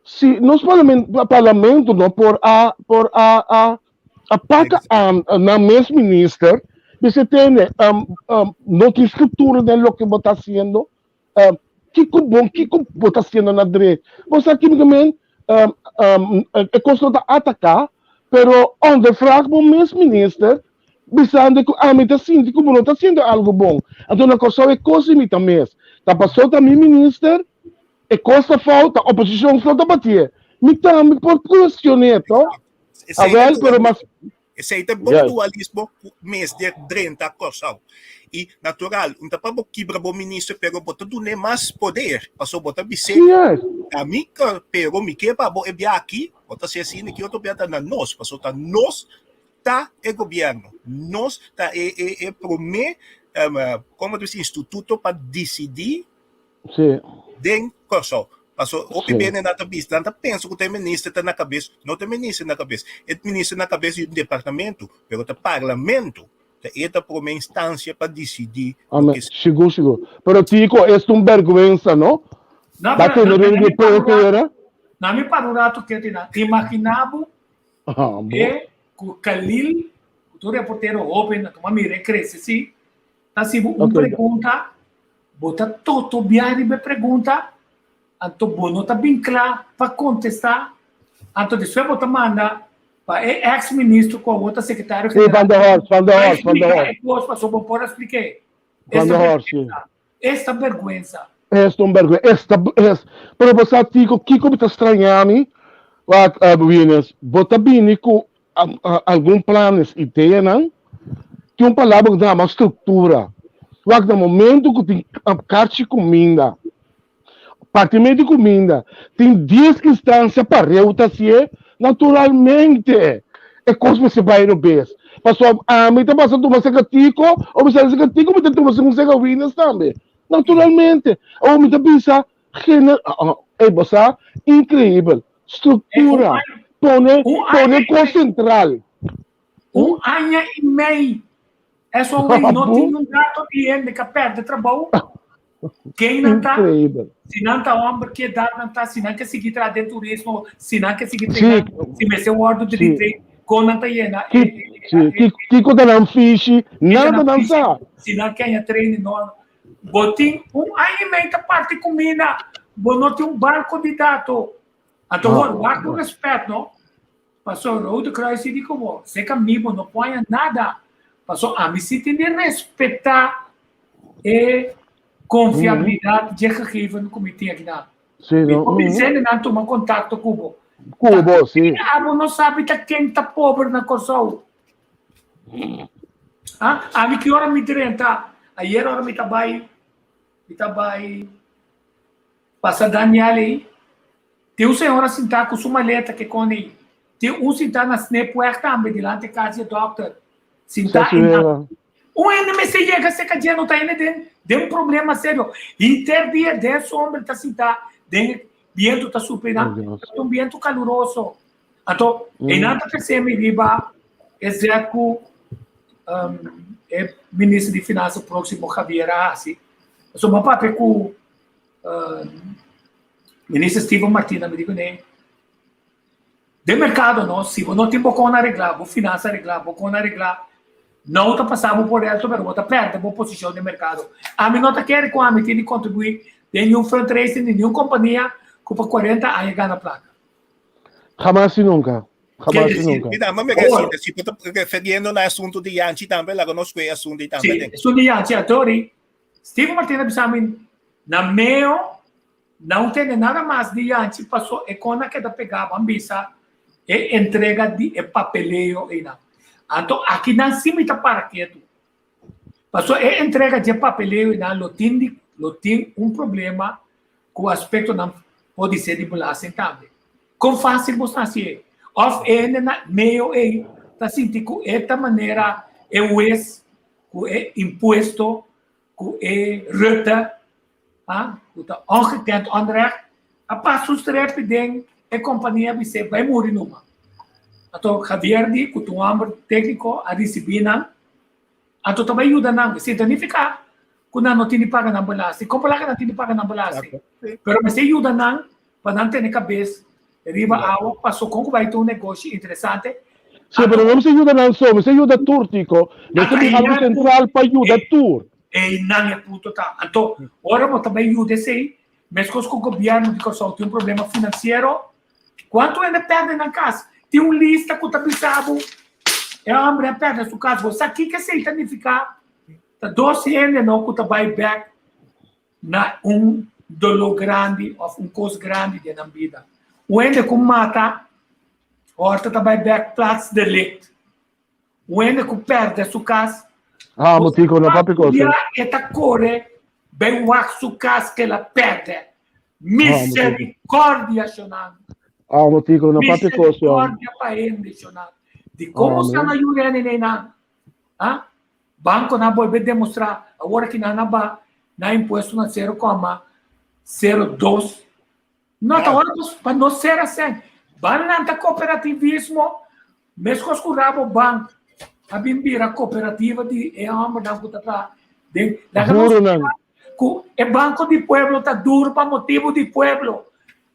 si nos parlamento no por a por a a a paka nan mes minister, bisa tende, no tin struktura den loke bo ta hasiendo, kiko bon, kiko bo ta hasiendo na dre. Bo sa ki mi ta men, e kos no ta ataka, pero ondervraag bo mes minister, bisando ku ami ta sinti ku bo no ta hasiendo algu bon. Anto na Kòrsou e kos di mi ta mes. Ta pasó ta mi minister, e kos ta fout, ta oposishon so ta batié. Mi tambe por kuestion'é to. Awèl, pero mas. Esei ta e bon dualismo ku mester drenta Kòrsou. I natural, un ta pa bo kibra bo minister, pero bo ta dun'é mas poder, pasobra bo ta bis'é, Ta mi, pero mi ke pa bo e bia aki, bo ta hasi asina, ki otro bia ta na nos, pasobra ta nos ta e gobierno, nos ta e e e prome como ta bisa instituto pa dicidi den Kòrsou. Paso hopi bende nan ta bisa, nan ta pensa ku ta e minister ta na kabes, no ta e minister na kabes, e minister na kabes di un departamento, pero ta parlamento ta e ta prome instancia pa dicidi loke. Sigur sigur, pero Tico es un berguensa no, No, ta pero tene no, rende mi pueblo palabra era. Na mi para un rato ketu na. Imaginá bo Ah, bo. e ku Khalil, ku tur reportero hoben, na tuma mira e krese si, ta hasi bo un Ok. pregunta, bo ta totobiá riba e pregunta, anto bo no ta bin kla pa kontestá, anto despues bo ta manda pa e ex ministro ku awor ta sekretario Sí, Van der Horst, Van der pa Horst, Van der expliká Horst. e kos pasobra bo por a splik'é. Van Esta der Horst, sí. bergwensa, esta bergwensa. Esta un bergwensa, esta, es. Pero bo sa Tico, kiko mi ta straña mi? Wak, Wines, bo ta bini ku algun planes, ideanan, tin un palabra ku ta yama struktura. Wak, na momento ku tin karchi kuminda, partimento di kuminda, tin dies instansia pareu ta hasié, naturalmente e kos mester bai robes. Pasobra ami ta pasa tuma seka Tico, o mi sali seka Tico mi ta tuma segun seka Wines tambe. Naturalmente. Awor mi ta bisa, gener, ey bo sa, increibel. Struktura, pone, pone kos sentral. Un aña i mei. Eso wey no tin un dato di hende ku a pèrdè trabou. Ken nan ta? Increibel. Si nan ta homber, ki edad nan ta? Si nan ke sigui traha den turismo, si nan ke sigui traina, si mester wordo di retrain, kon nan ta yena e, Si, kiko ta nan fishi, nada nan sa. Si nan ke haña training, no. Bo tin un aña i mei ta parti kuminda, bo no tin un banko di dato. Anto wor, wak ku respet, no? Paso Rode Kruis di komo, seka mi bo no por haña nada. Paso ami si tin di respetá e konfiabilidat dje gegeven ku mi tin akinan. Sí, Mi no. por bisa hende nan tuma kontakto ku bo. Ku bo, sí. Abo no sabi ta ken ta pober na Kòrsou. Ah, ami ki ora mi drenta, ayer ora mi ta bai, mi ta bai pasa Daniel ei, Tin un señora sintá ku su maleta ke kone ei. Tin un sintá na Snipweg tambe dilanti kas di e dòkter. Sintá Sa einan. señora. Un hende mester yega serka dje, no ta hende den den un problema serio. Henter dia den somber ta sintá den e bientu ta supla einan. Oh, Dios. Ta un bientu kaluroso. Anto einan ta trese mi riba e zet ku e minister di finansa próksimo Javier a hasi. Pasobra mi a papia ku Minister Steven Martina mi di kuné, den merkado no, si bo no tin bo kon areglá, bo finansa areglá, bo kon areglá, no ta pasá bo por alto, pero bo ta pèrdè bo posishon den merkado. Ami no ta kere ku ami tin di kontribuí den niun fundraising di niun kompania ku pa kuarenta aña gana plaka. Hamas i nunka. Hamas i nunka. Mira, ma me resi, si bo ta referiendo na asuntu di Yanchi tambe, laga nos kue asuntu ei tambe Sí, den. asuntu di Yanchi, Atori, Steven Martina bisa mi, na meo, no tende nada mas di Yanchi paso e kon a keda pegá, ban bisa e entrega di e papeleo einan. Anto akinan si mi ta para ketu. Paso e entrega di e papeleo einan lo tin di lo tin un problema ku aspektonan podi ser di belasting tambe. Kon fásil bo sta hasié? Òf e hende na meo ei ta sinti ku e ta manera e wes ku e impuesto ku e Rutte, ah, ku ta ongekend onrecht, a pasa un strepi den e kompania bis'é bai muri numa. Anto Javier di ku ta un hòmber tékniko a risibí nan, anto ta bai yuda nan. Esei ta nifiká ku nan no tin di paga nan belasting. Kon por laga nan tin di paga nan belasting? Pero mester yuda nan pa nan tene kabes riba awa paso kon ku bai ta un negoshi interesante. Sí, pero no mester yuda nan so, mester yuda tur, Tico. Mester bin algu sentral pa yuda tur. Einan e punto ta. Anto, ora bo ta bai yuda esei, meskos ku gobièrnu di Kòrsou tin un problema finansiero, kuantu hende pèrdè nan kas? Tin un lista ku ta bisa bo, e hòmber a pèrdè su kas. Bo sa kiko esei ta nifiká? Ta dos hende no ku ta bai bèk na un doló grandi òf un kos grandi den nan bida. Un hende ku mata, òrta ta bai bèk plaatsdelict. Un hende ku pèrdè su kas, Ah, motico, no papi cosa. ya e ta kore bai wak su kas ku el a pèrdè. Miserikòrdia, shonnan. Ah, motico, no papi cosa. Miserikòrdia pa hende, shonnan. Di komo Amen. sa na yuda hende nan? Ah? Banconan a bolbe demostra awor aki nan a ba nan impuesto na 0,02. No ta ora pa nos ser asen. Ban lanta cooperativismo mescos cu Rabobank a bin bira cooperativa di e hombernan cu ta traha den laga nos Duro nan. cu e banco di pueblo ta duro pa motibo di pueblo.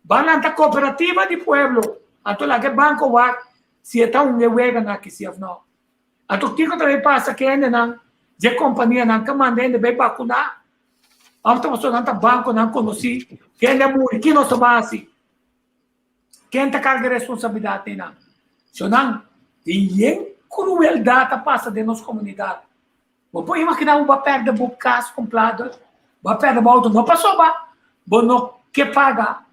Ban lanta cooperativa di pueblo. Anto laga e banco wak si e ta un e weganan aki si of no. Anto kiko ta bay pasa ku e hendenan dje kompanianan ka manda hende bay bakuná? Of ta pasobra nan ta bankonan konosí ku hende a muri, ki nos ta ban hasi? Ken ta karga e responsabilidat einan? Shonnan, tin yen krueldat ta pasa den nos komunidat. Bo por imaginá bo a pèrdè bo kas komplado, bo a pèrdè bo outo, no pasobra bo no ke paga,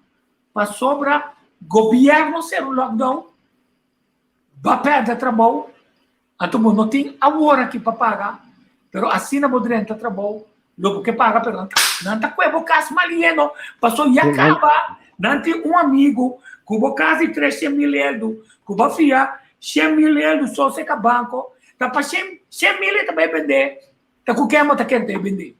pasobra gobièrnu sera un lockdown, bo a pèrdè trabou, anto bo no tin awor aki pa paga, pero asina bo drenta trabou, lo bo ke paga, pero nan ta kue bo kas mal yeno, pasobra ya kaba nan tin un amigu ku bo kas di 300.000 eldu, ku bo a fia 100.000 eldu so seka banko, Ta pa 100.000 e ta bai bende, ta ku ken bo ta kere ta e bende?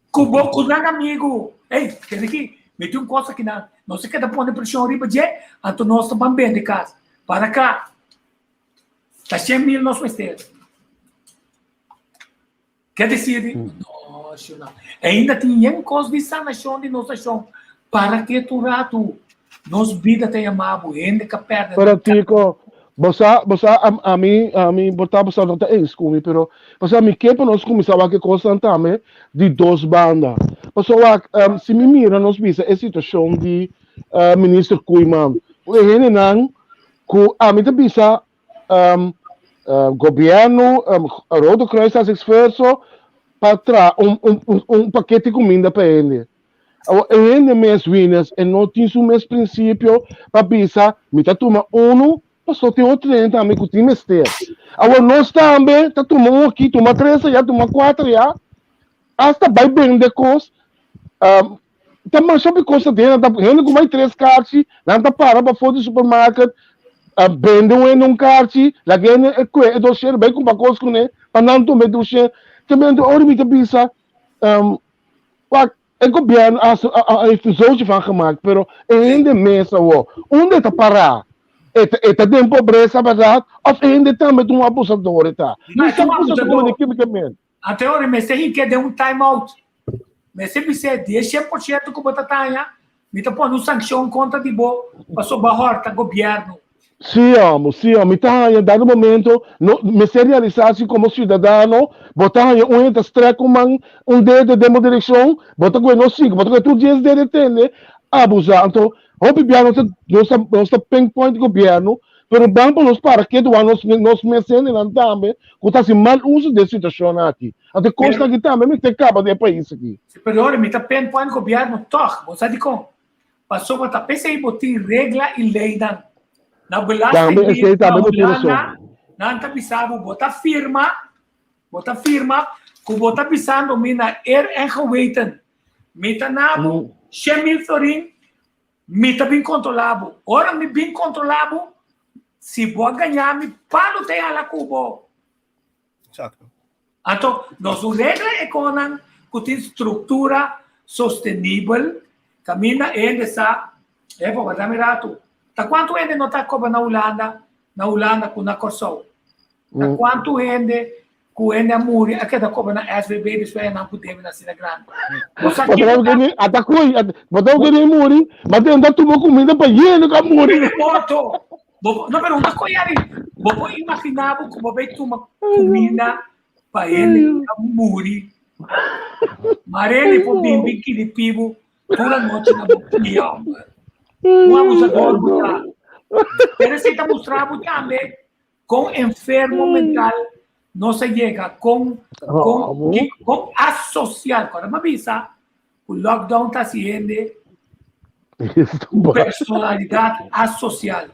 Ku bo, ku nan amigu. Ey, kende ki, mi tin un kos aki nan, nos a keda pone preshon riba dje, anto nos ta ban bende kas. Para ka, ta 100.000 nos mester. Ke desir di, no, shona. Ainda tin yen kos di sanashon di nos nashon. Para ketu un ratu. Nos bida ta yama bo, hende ka pèrdè Pero nan kara. Tico, bo sa, bo sa, a, a mi, a mi, bo ta, bo sa no ta eens ku mi, pero, pasobra mi ke pa nos kuminsá wak e kosnan tambe di dos banda. Pasobra wak, um, si mi mira nos bisa e situashon di uh, Minister Koeiman, ku e hendenan ku ami ta bisa um, uh, gobierno, um, Rode Kruis ta hasi esfuerso pa traha un, un, un, un pakete kuminda pa hende. Awor, e hende mes, Wieners, e no tin su mes prinsipio pa bisa, mi ta tuma unu, pasobra tin otro hende tambe ku tin mester. Awor, nos tambe ta tuma un aki, tuma tres aya, tuma kuater aya, hasta bai bende kos. Um, ta masha hopi kos ta den, ta hende ku bai tres karchi, nan ta para pafó di supermarket, uh, bende un hende un karchi, laga hende e kue e dosher bai kumpra kos kuné, pa nan tuma e dosher. Te mente ora mi ta bisa, um, wak, e gobierno a, a, a, heeft een zootje van gemaakt, pero e hende mes awo, unda e ta pará? E ta, e ta den pobresa, berdad? Of e hende tambe ta un abusador e ta? Ma Mi e ta sa un abusador abusador. de kimi ke men. Ante ora mester hinke den un time out. Mester bis'é 10% ku bo ta taña, mi ta pone un sankshon kontra di bo pasobra bo a hòrta gobièrnu. Sí, amo, sí, amo. Mi ta haña dado momento, no, mester realisá si komo siudadano bo ta haña un hende ta strèk un man, un dedo den bo direkshon, bo ta kohe no sinku, bo ta kohe tur dies dedo e tende abusá. Anto, hopi bia nos ta, nos ta, nos ta pinpoint gobièrnu, pero ban pa nos para ketu wak nos, nos mes hendenan tambe ku ta hasi mal uso di e situashon aki. Anto e kosnan aki tambe mester kaba den e pais aki. Sí, pero ora mi ta pinpoint gobièrnu tòg, bo sa dikon? Pasobra ta p'esei bo tin regla i leinan. Na Tambe esei Belastingdienst na tambe bo tin rason. Hulanda nan ta bisa bo, bo ta firma, bo ta firma ku bo ta bisando mi na eer en geweten. Mi ta na bo 100.000 florin, mi ta bin kontrolá bo. Ora mi bin kontrolá bo, si bo a gañá mi, palu ta yala ku bo. Exacto. Anto, nos un regla e konan ku tin struktura sostenibel, kaminda hende sa, e por dame ratu, ta kuantu hende no ta koba na Hulanda, na Hulanda ku na Kòrsou? Ta kuantu hende ku hende a muri a keda koba na SVB despues nan ku debe na asina grandi? Bo sa kiko ta? Ata kui, bo ta kere muri, ma ten ta tuma kuminda pa yendo ka muri. Morto. Bo, no, pero una koe ari, bo por imaginá bo ku bo bai tuma kuminda pa hende ku a muri. Mareli por bin bin kiripi bo tur anochi na bo pia, homber. Un abusador bo ta. Pero esei ta mustra bo tambe kon enfermo mental nos a yega, kon, kon, kon asocial. Kòrda mi a bisa ku lockdown ta hasi hende personalidad asocial.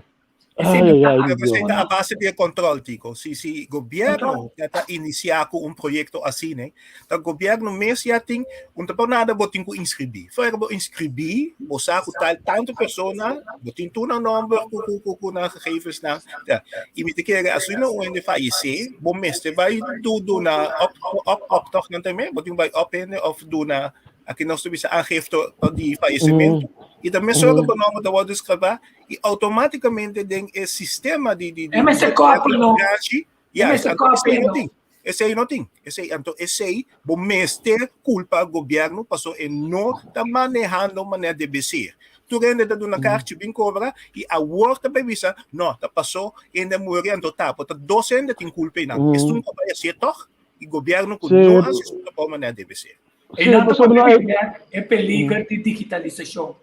Ay, ay, ay, Pero ta a base di control, Tico. Si, si gobierno ya ta inicia cu un proyecto así, ne, ta gobierno mes ya tin, un ta nada bo tin cu inscribí. Fuera bo inscribí, bo sa cu tal tanto persona, bo tin tu nan nomber cu cu cu cu nan gegevens nan. Ja. Y mi te kere, as uno un hende fallece, bo mester bai do duna op op op toch nan tambe, bo tin bai op hende of duna Aki nos ta bisa aangifte di fallecimento. Y ta mesora bo nomber ta wordo skrabá y automáticamente den e sistema di di E mester koppel no. Ja, E mester anto esei koppel no no. tin. Esei no tin. Esei, anto esei bo mester culpa gobierno paso e no ta manehando manera debe ser. Tur hende ta duna karchi bin kobra i awor ta bai bisa, no, ta pasó hende a muri anto ta, por ta dos hende tin kulpa einan. Esun ku a bai hasié tòg i gobièrnu ku no hasi su trabou manera debe ser. Einan ta pone e peliger di digitalisashon.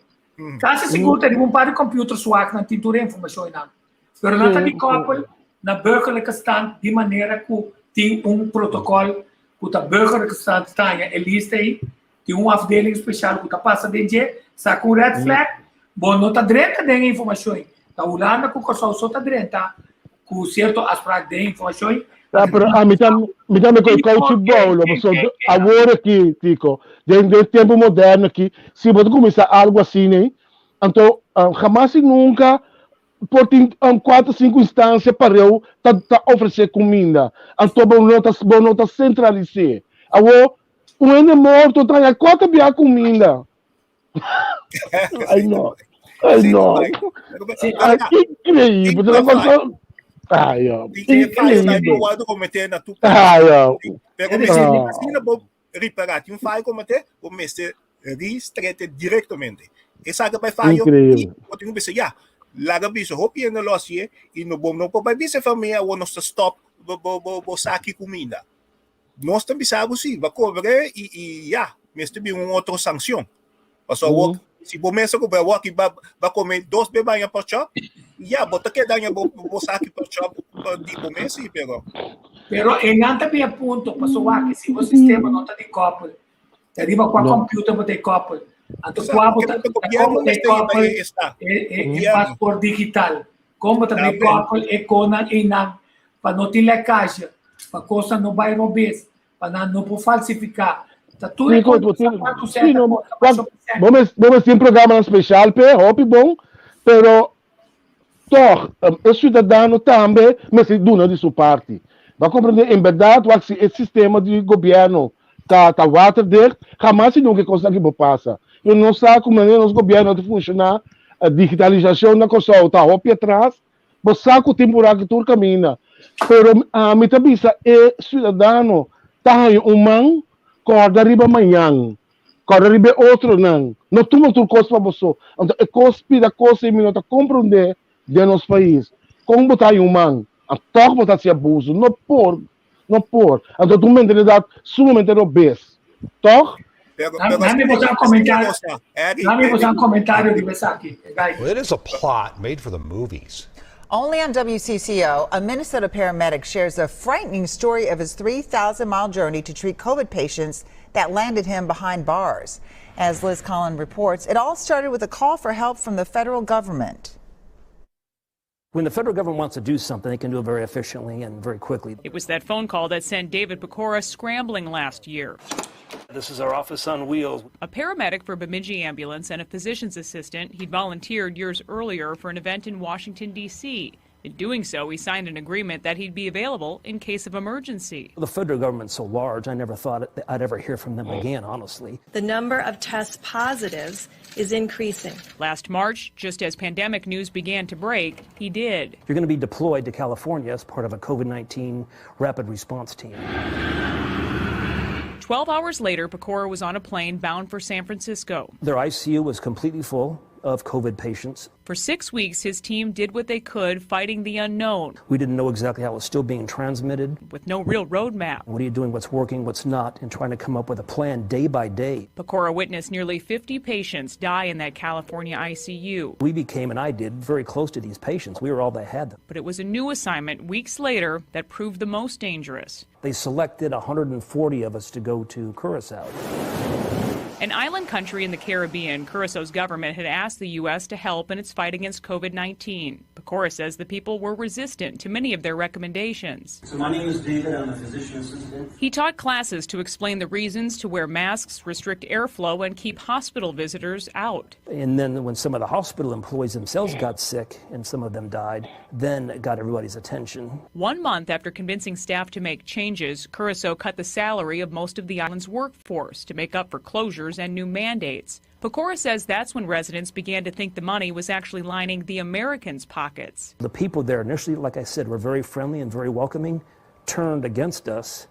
Kasi sigur ta riba un par di computer swak nan tin tur e informashon einan. Pero nan ta di koppel na burgerlijke stand di manera ku tin un protokòl ku ta burgerlijke stand ta haña e lista ei, tin un afdeling spesial ku ta pasa den dje, saka un red flag, bo no ta drenta den e informashon ei. Ta Hulanda ku Kòrsou so ta drenta ku sierto afspraak den e informashon ei. Ja, pero ami ta, mi tambe koe kouchi boulo, pasobra awor aki, Tico, den den tempo moderno aki, si bo ta kuminsá algu asina ei, anto hamas i nunka por tin kuater sinku instansia pareu ta ta ofresé kuminda, anto bo no ta bo no ta sentralis'é. Awor, un hende morto ta haña kuater bia kuminda. Ai no, ai no. Ai, increíble. Te la cosa. Ai, oh, increíble. Ai, oh. Pero ah. Asina bo ripará tin un fallo kometé, bo mester ristrete direktamente. Esaki bai fallo i bo tin ku bisa ya, laga bisa hopi hende lo hasié i no bo no por bai bisa e famia awor nos ta stòp bo bo bo bo saki kuminda. Nos ta bisa bo si, bo a kobr'é i i ya, mester bin un otro sanshon. Pasobra awor si bo mester ku bai awor aki ba ba kome dos be baña porchòp, ya bo ta keda haña bo bo saki porchòp di bo mes si pero. Pero einan ta bin e punto, pasobra wak si bo sistema no ta di koppel, ta riba kua computer bo ta e koppel, anto kua bo ta kon bo ta e koppel e e paspoort digital, kon bo ta bay koppel e konan einan pa no tin lekage, pa kosnan no bay robes, pa nan no por falsifiká. Ta tur e kos kuantu sèn ta kosta pa shopping center. Bo mester tin programanan spesial p'e, hopi bon, pero tòg e siudadano tambe mester duna di su parti. Bo a komprendé? En bèrdat wak si e sistema di gobièrnu ta ta waterdicht, hamas i nunka e kos aki por pasa. Pero nos sa ku manera nos gobièrnu ta funshoná, digitalisashon na Kòrsou ta hopi atras, Bo sa ku tin buraku tur kaminda, pero ami ta bisa e siudadano ta haña un man kòrda riba mañan, kòrda riba e otronan, no tuma tur kos pa bo so. Anto e kos pida kos ei mi no ta komprondé den nos pais. Kon bo ta haña un man, a tòg bo ta hasi abuso? No por, no por. Anto ta un mentalidat sumamente robes, tòg? Dame boso un comentario. Dame boso un comentario riba esaki. Well, it is a plot made for the movies. Only on WCCO, a Minnesota paramedic shares a frightening story of his 3,000 mile journey to treat COVID patients that landed him behind bars. As Liz Collin reports, it all started with a call for help from the federal government. When the federal government wants to do something, they can do it very efficiently and very quickly. It was that phone call that sent David Pokora scrambling last year. This is our office on wheels. A paramedic for Bemidji Ambulance and a physician's assistant, he'd volunteered years earlier for an event in Washington, D.C. In doing so, he signed an agreement that he'd be available in case of emergency. The federal government's so large, I never thought I'd ever hear from them again, honestly. The number of test positives is increasing. Last March, just as pandemic news began to break, he did. You're going to be deployed to California as part of a COVID 19 rapid response team. 12 hours later, Pokora was on a plane bound for San Francisco. Their ICU was completely full of COVID patients. For six weeks, his team did what they could, fighting the unknown. We didn't know exactly how it was still being transmitted. With no real roadmap. What are you doing, what's working, what's not, and trying to come up with a plan day by day. Pokora witnessed nearly 50 patients die in that California ICU. We became, and I did, very close to these patients. We were all they had. But it was a new assignment weeks later that proved the most dangerous. They selected 140 of us to go to Curacao. An island country in the Caribbean, Curaçao's government had asked the U.S. to help in its fight against COVID 19. Pokora says the people were resistant to many of their recommendations. So, my name is David. I'm a physician assistant. He taught classes to explain the reasons to wear masks, restrict airflow, and keep hospital visitors out. And then when some of the hospital employees themselves got sick and some of them died, then it got everybody's attention. One month after convincing staff to make changes, Curacao cut the salary of most of the island's workforce to make up for closures and new mandates. Pokora says that's when residents began to think the money was actually lining the Americans' pockets. The people there initially, like I said, were very friendly and very welcoming, turned against us.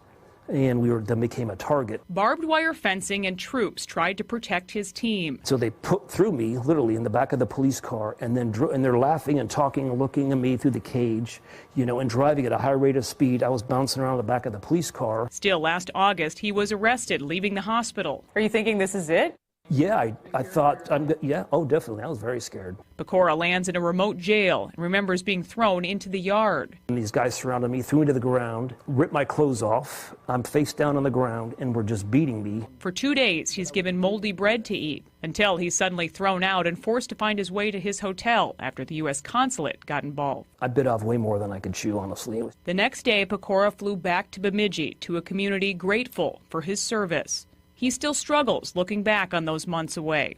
And we were then became a target. Barbed wire fencing and troops tried to protect his team. So they put threw me literally in the back of the police car and then dro- and they're laughing and talking and looking at me through the cage, you know, and driving at a high rate of speed. I was bouncing around the back of the police car. Still, last August, he was arrested, leaving the hospital. Are you thinking this is it? Yeah, I, I thought, I'm, yeah, oh, definitely. I was very scared. Pecora lands in a remote jail and remembers being thrown into the yard. And these guys surrounded me, threw me to the ground, ripped my clothes off. I'm face down on the ground and were just beating me. For two days, he's given moldy bread to eat until he's suddenly thrown out and forced to find his way to his hotel after the U.S. consulate got involved. I bit off way more than I could chew, honestly. The next day, Pecora flew back to Bemidji to a community grateful for his service. He still struggles looking back on those months away,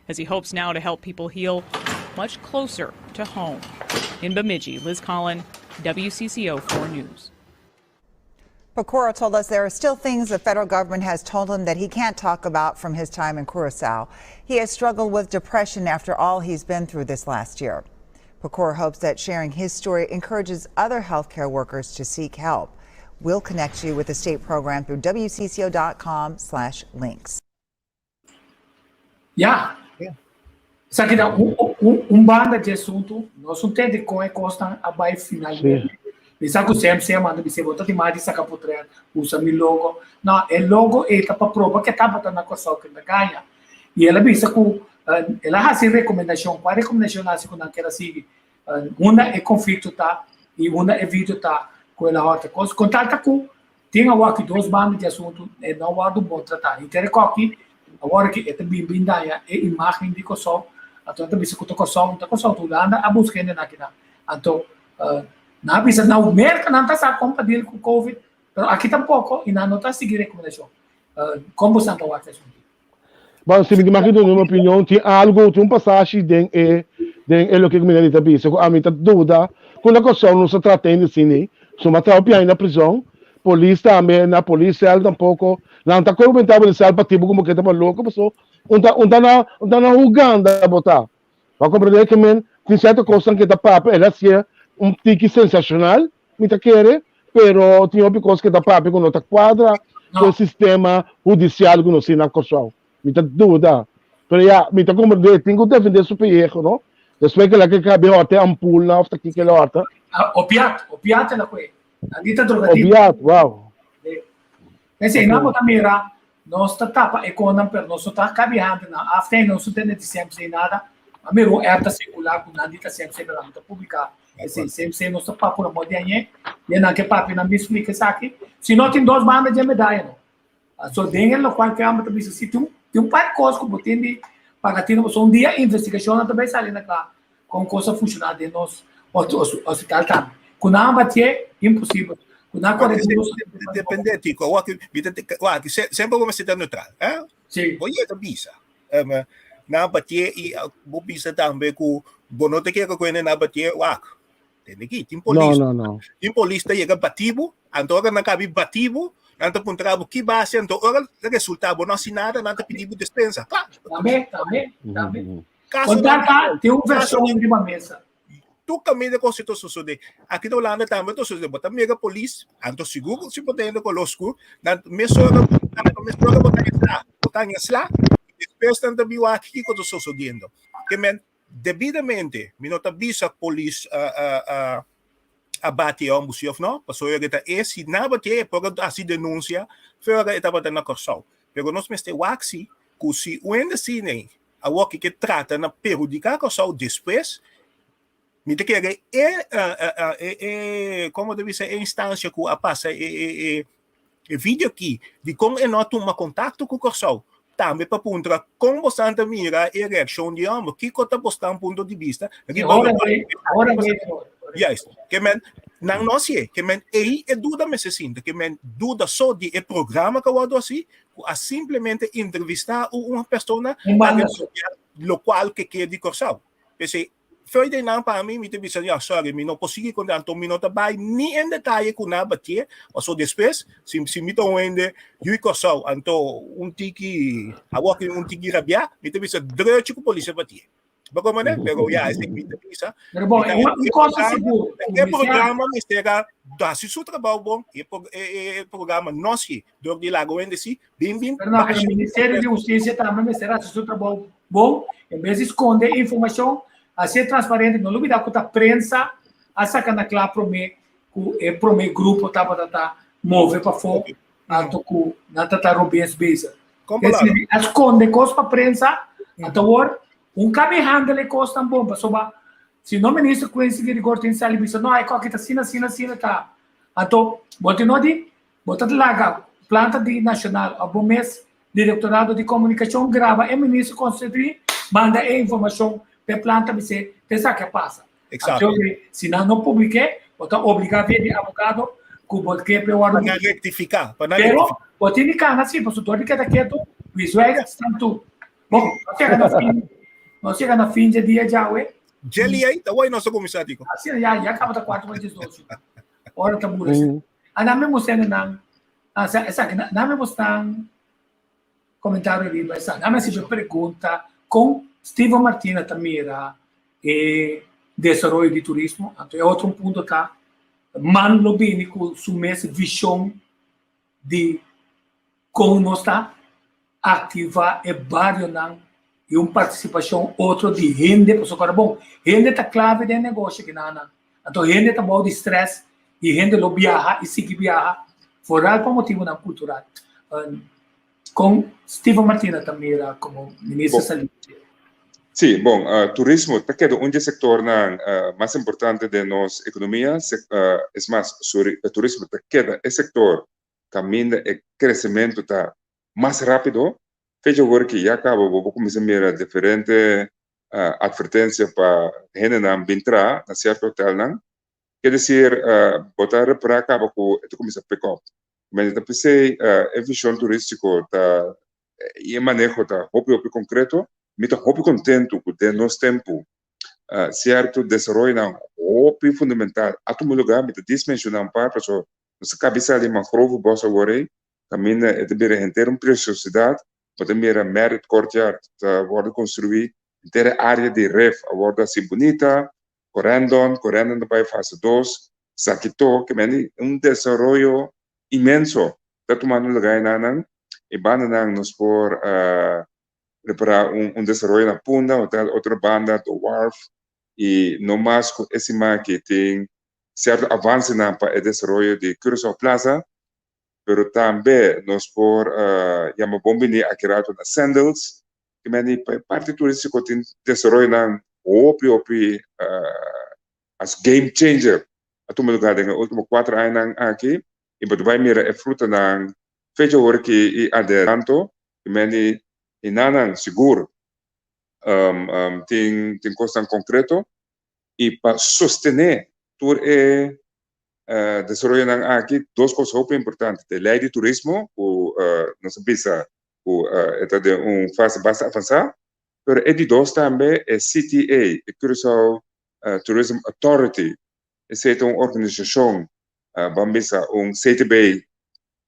as he hopes now to help people heal much closer to home. In Bemidji, Liz Collin, WCCO 4 News. Pecora told us there are still things the federal government has told him that he can't talk about from his time in Curacao. He has struggled with depression after all he's been through this last year. Pecora hopes that sharing his story encourages other healthcare workers to seek help. We'll connect you with the state program through wcco.com/links. Ja. Esaki ta un, un, un banda di asuntu, nos no tende kon e kosnan a bai finalmente. Bisa ku CMC a manda bis'é, bo ta tin mas di saka potret, usa mi logo. No, e logo ei ta pa proba ke tabata na Kòrsou ke ta gaña. I el a bisa ku el a hasi rekomendashon. Kua rekomendashon a hasi ku nan kier a sigui? Unda e konflikto ta i unda e video ta ku el a hòrta kos. Kon tal ta ku tin awor ki dos banda di asuntu e no wòrdu bon tratá. Henter e kòki awor ki e ta bin bin daña e imágen di Kòrsou, anto nan ta bisa ku ta Kòrsou, no ta Kòrsou, ta Hulanda a buska hende nan akinan. Anto nan a bisa na Merka nan ta sa kon pa deal ku covid, pero aki tampoko i nan no ta sigui rekomendashon. Kon bo san ta wak e asuntu? Bon, si mi mag duna un opinion, tin algo, tin un pasashi den e den e loke ku mi ta ta bisa ku ami ta duda ku na Kòrsou nos ta trata hende asina ei. Suma ta hopi aña na prizòn, polis tambe na polis sèl tampoko nan ta komentá bo den sèl pa tipo komo ke ta pa loko paso un ta un ta na un ta na Uganda bo ta. Bo a komprendé ke men tin sierto kosnan ke ta papia el a hasié un tiki sensashonal Mi ta kere, pero tin hopi kos ke ta papia ku no ta kuadra ku e sistema hudisial ku nos tin na Kòrsou. Mi ta duda. Pero ya, mi ta komprendé, e tin ku defendé su pellejo, no? Despues ke el a ke kabe hòrta e ampulnan òf ta kiko el a hòrta. Opiat, opiat el a kohe. Nan di ta drogadikto. Opiat, wow. P'esei nan bo ta mira, nos ta tapa e konan, pero nos no ta kabi hante nan. After nos no tende di CMC nada. A mira un app ta sirkulá ku nan di ta CMC, pero nan no ta publiká. Esei, CMC nos ta papia una modi añe, i nan ke papia nan bin splika esaki. Si no tin dos banda dje medaya no. So den e lokual ke amba ta bisa si tin tin un par kos ku bo tin di paga tino pasobra un dia investigashonnan ta bai sali na kla kon kos a funshoná den nos hospital tambe. Ku nan a batié, imposibel. Ku nan kore den nos. Depende Tico, awor ki mi ta wak semper bo mester ta neutral, eh? Si. Bo yega bisa. Nan batié i bo bisa tambe ku bo no ta kere ku hende nan batié wak. Tende ki, tin polis. No, no, no. Tin polis ta yega bati bo, anto ora nan kabi bati bo, nan ta puntra bo ki base, anto ora resulta bo no hasi nada, nan ta pidi bo despensa. Kla. Tambe, tambe, tambe. Kaso nan, tin un vershon riba mesa. Tur kaminda kos ta sosodé. Aki na Hulanda tambe ta sosodé. Bo ta mira polis, anto sigur si bo ta hende koló skur, nan mesora mesora bo ta sla, bo ta haña sla, despues nan ta bin wak kiko ta sosodiendo. Ke men debidamente mi no ta bisa polis a bati e hòmber si òf no, pasobra e ta e si nan a batié e por a hasi denunsia fuera e tabata na Kòrsou. Pero nos mester wak si ku si un hende asina ei Awor ki ke trata na perhudiká Kòrsou despues, mi ta kere e e e komo ta bisa e instansia ku a pasa e e e e video aki dikon e no a tuma kontakto ku Kòrsou tambe pa puntra kon bosan ta mira e reakshon di hòmber, kiko ta bosnan punto di bista riba loke Juist, ke men nan no hasié, ke men ei e duda mester sinta, ke men duda so di e programa ku a wòrdu hasi ku a simplemente entrevistá un un persona lokual ke ke di Kòrsou. P'esei, fo'i den nan pa mi, mi ta bisa, ya, sorry, mi no por sigui konta, anto mi no ta bai ni en detaye ku nan batié, pasobra despues, si si mi ta un hende yu Kòrsou, anto un tiki, awor ku un tiki rabiá, mi ta bisa drechi ku polis a batié. Bako mané, pero ya, esei mi ta bisa. Pero bon, un cosa sigur. E programa mester a hasi su trabou bon, e e programa no si, dor di lago hende si, bin bin. Pero no, pero Ministerio di Husticia tambe mester hasi su trabou bon, en bes di sconde informacion, hasié transparente, no lubida cu ta prensa a saca na cla prome cu e prome grupo tabata ta move pafó, anto cu nan ta ta robes bezig. Esei a sconde cos pa prensa, anto awor un cabe handle e cosnan bon, pasobra si no minister Quincy Girigorie tin sali bisa no e coki ta asina asina asina ta, anto bo tin no di bo ta laga planta di nacional of bo mes directorado di comunicacion graba e minister constitui manda e informacion p'e planta bis'e t'esaki a pasa. Exacto. Anto si nan no publike, bo ta obliga via di abogado ku bo ke pe wòrdu. Pa nan rektifiká, pa nan Pero rektifiká. bo tin di kana si, pasobra dor di keda ketu, wi zwijg staan toe. Bon, nos yega na fin, nos yega na fin dje dia djawe. Djeli ei, ta woi nos ta kuminsá, Tico. Asina, ya, ya kaba ta kuartu pa diesdoce. Ora ta bura asina. A nan mi mustr'é nan, a sa esaki, nan mi mustr'an Comentario riba esaki. Ami a hasiba pregunta con Steven Martina ta mira e desaroyo di turismo. Anto e otro un punto ta man lo bini cu su mes vision di con nos ta activa e barionan y un participacion otro di hende pasobra ora bon hende ta clave den negoshi kinanan. Anto hende ta bou di stress y hende lo biaha y sigui biaha vooral pa motibonan cultural. Con Steven Martina ta mira como minister saliente? Sí, bon, turismo ta keda un dje sectornan mas importante den nos economia. Es mas, turismo ta keda e sector caminda e crecemento ta mas rapido. Fecha awor ki ya caba bo por cuminsa mira diferente advertencia pa hendenan bin traha na cierto hotelnan. Ke desir, bo ta repara caba cu e ta cuminsa pick up. Men ta p'esey e vision turistico ta y e maneho ta hopi hopi concreto. Mi ta hopi contento cu den nos tempo cierto desaroyonan hopi fundamental a tuma lugar. Mi ta dis menciona un par pasobra nos a cabisa di mangrove bos awor ey caminda e ta bira henter un preciosidad. Bo ta mira Marriott Courtyard ta wordo construi, henter e area di ref a wordo haci bunita, Corendon, Corendon ta bai fase dos, Zakito, ke mende un desaroyo inmenso ta tumando lugar enanan. E bandanan nos por repara un desaroyo na Punda, Hotel Otro Banda, The Wharf, y no mas cu e siman aki tin cierto avancenan pa e desaroyo di Curaçao Plaza, pero tambe nos por yama bon bini aki rato na Sandals, ke mende pa e parti turistico tin desaroyonan hopi hopi as game changer a tuma lugar den e ultimo cuater añanan aki y bo ta bay mira e frutanan fecha awor ki y adelanto ke mende y nanan sigur tin tin cosnan concreto y pa sostene tur e desaroyonan aki dos cos hopi importante ta e ley di turismo cu nos a bisa cu e ta den un fase basta avansa, pero e di dos tambe e CTA, e Curaçao Tourism Authority, esey ta un organisacion, ban bisa un CTB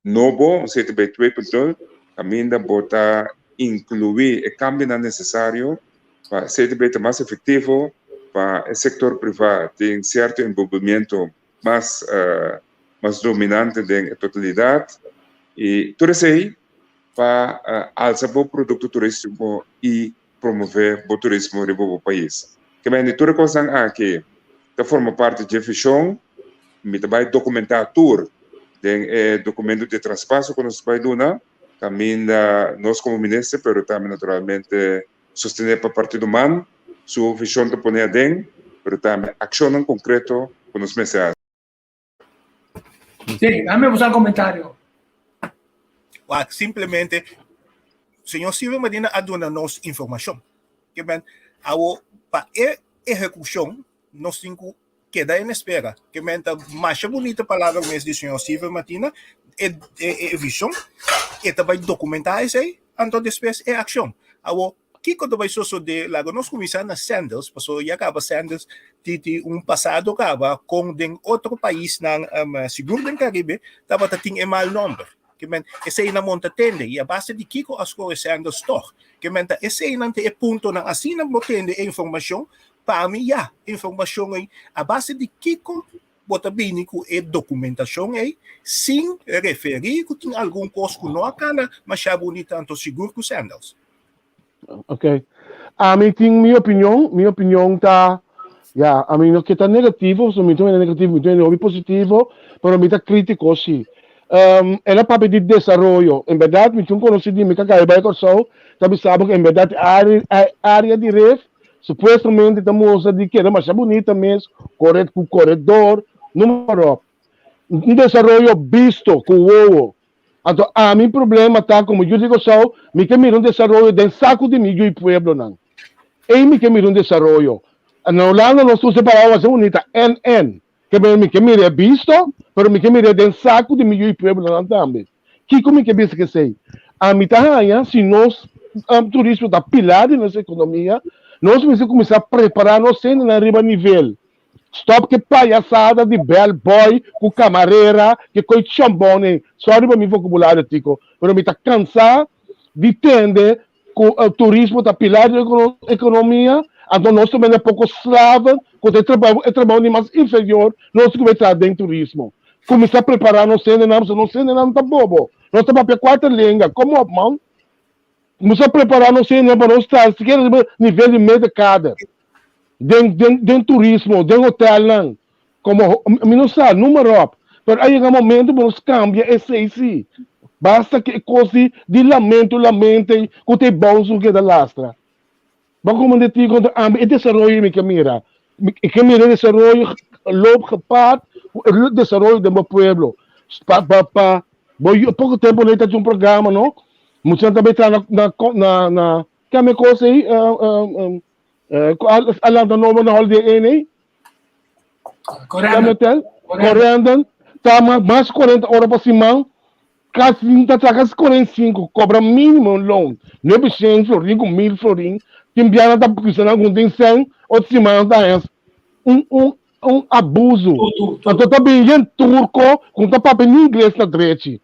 nobo, un CTB 2.0, caminda bo ta inclui e cambionan necesario pa CTB ta mas efectivo, pa e sector priva tin cierto envolvimiento mas mas dominante den e totalidad y tur esey pa alsa bo producto turistico y promove bo turismo riba bo pais. Ke mende tur e cosnan aki ta forma parti dje vision, mi ta bay documenta tur den e documento di traspaso cu nos ta bay duna, caminda nos como minister pero tambe naturalmente sostene pa Partido man su vision ta pone aden, pero tambe accionnan concreto cu nos mester haci. Sí, dame buscar comentario. Wak, simplemente, señor Silvio Medina a duna nos informacion. Ke men, awo, pa e ehecucion, nos tin cu keda en espera. Ke men ta masha bunita palabra mes di señor Silvio Martina, e, e, e vision, e ta bai documenta esei, anto despues e accion. Awo, Kiko ta bai sosodé? Laga nos kuminsá na Sandals, pasobra ya kaba Sandals tin tin un pasado kaba kon den otro paisnan, sigur den Karibe, tabata tin e mal nòmber. Ke men eseinan monta tende i a base di kiko a skohe Sanders tòg. Ke men ta eseinan ta e puntonan asina bo tende e informashon pa mi ya informashon ei a base di kiko bo ta bini ku e dokumentashon ei sin referí ku tin algun kos ku no a kana masha bunita anto sigur ku Sanders. Ok. Ami tin mi opinion, mi opinion ta, ya, ami no ke ta negativo, so mi ta mira negativo, mi ta mira hopi positivo, pero mi ta kritiko si. Um, el a papia di desaroyo. En berdad, mi tin un konosí di mi ka kai bai Kòrsou, ta bisa bo ku en berdad e área, e área di ref supuestamente ta mustra di keda masha bunita mes, kore ku koredor, noem maar op. Un desaroyo bisto ku wowo. Anto ami problema ta komo yu di Kòrsou, mi ke mira un desaroyo den saku di mi yu i pueblonan. Ei mi ke mira un desaroyo. Na Hulanda nos ta usa e palabra masha bunita, en-en. Ke mira mi ke mira e bisto, pero mi ke mira e den saku di mi yu i pueblonan tambe. Kiko mi ke bisa ku esei? Ami ta haña si nos turismo ta pilar di nos ekonomia, nos mester kuminsá prepará nos hendenan riba nivel. Stop ke payasada di bell boy ku kamarera ke koi chambon ei. Sorry pa mi vokabulario Tico, pero mi ta kansa di tende ku turismo ta pilar di ekonomia, anto nos ta bende poko slaven ku ta e trabou e trabou di mas inferior nos ku bai traha den turismo. Kuminsá prepará nos hendenan pasobra nos hendenan ta bobo. Nos ta papia kuater lenga, kom op man. Kuminsá prepará nos hendenan pa nos traha sikiera riba nivel di middenkader. Den den den turismo, den hotelnan, como mi no sa, noem maar op. Pero a yega momento bo nos cambia esey si. Basta ke e cos di di lamento lamente cu ta e bonsu keda lastra. Bo como de ti contra ambe e desaroyo mi ke mira. Mi ke mira e desaroyo loop gepaard cu e desaroyo den bo pueblo. Pa pa pa bo poco tempo ley ta haci un programa no. Muchanan ta bay traha na na na na Keme kos ei a lanta nobo na Holiday Inn ei? Keme hotel? Corendon. Ta mas 40 ora pa siman. Kasi ta traha kasi 45. Kobra minimum loan. 900 florin ku 1000 florin. Tin biaha ta bisa nan ku tin 100, otro siman ta haña un un un abuso. Anto ta bin yen turko ku ta papia ni ingles na drechi.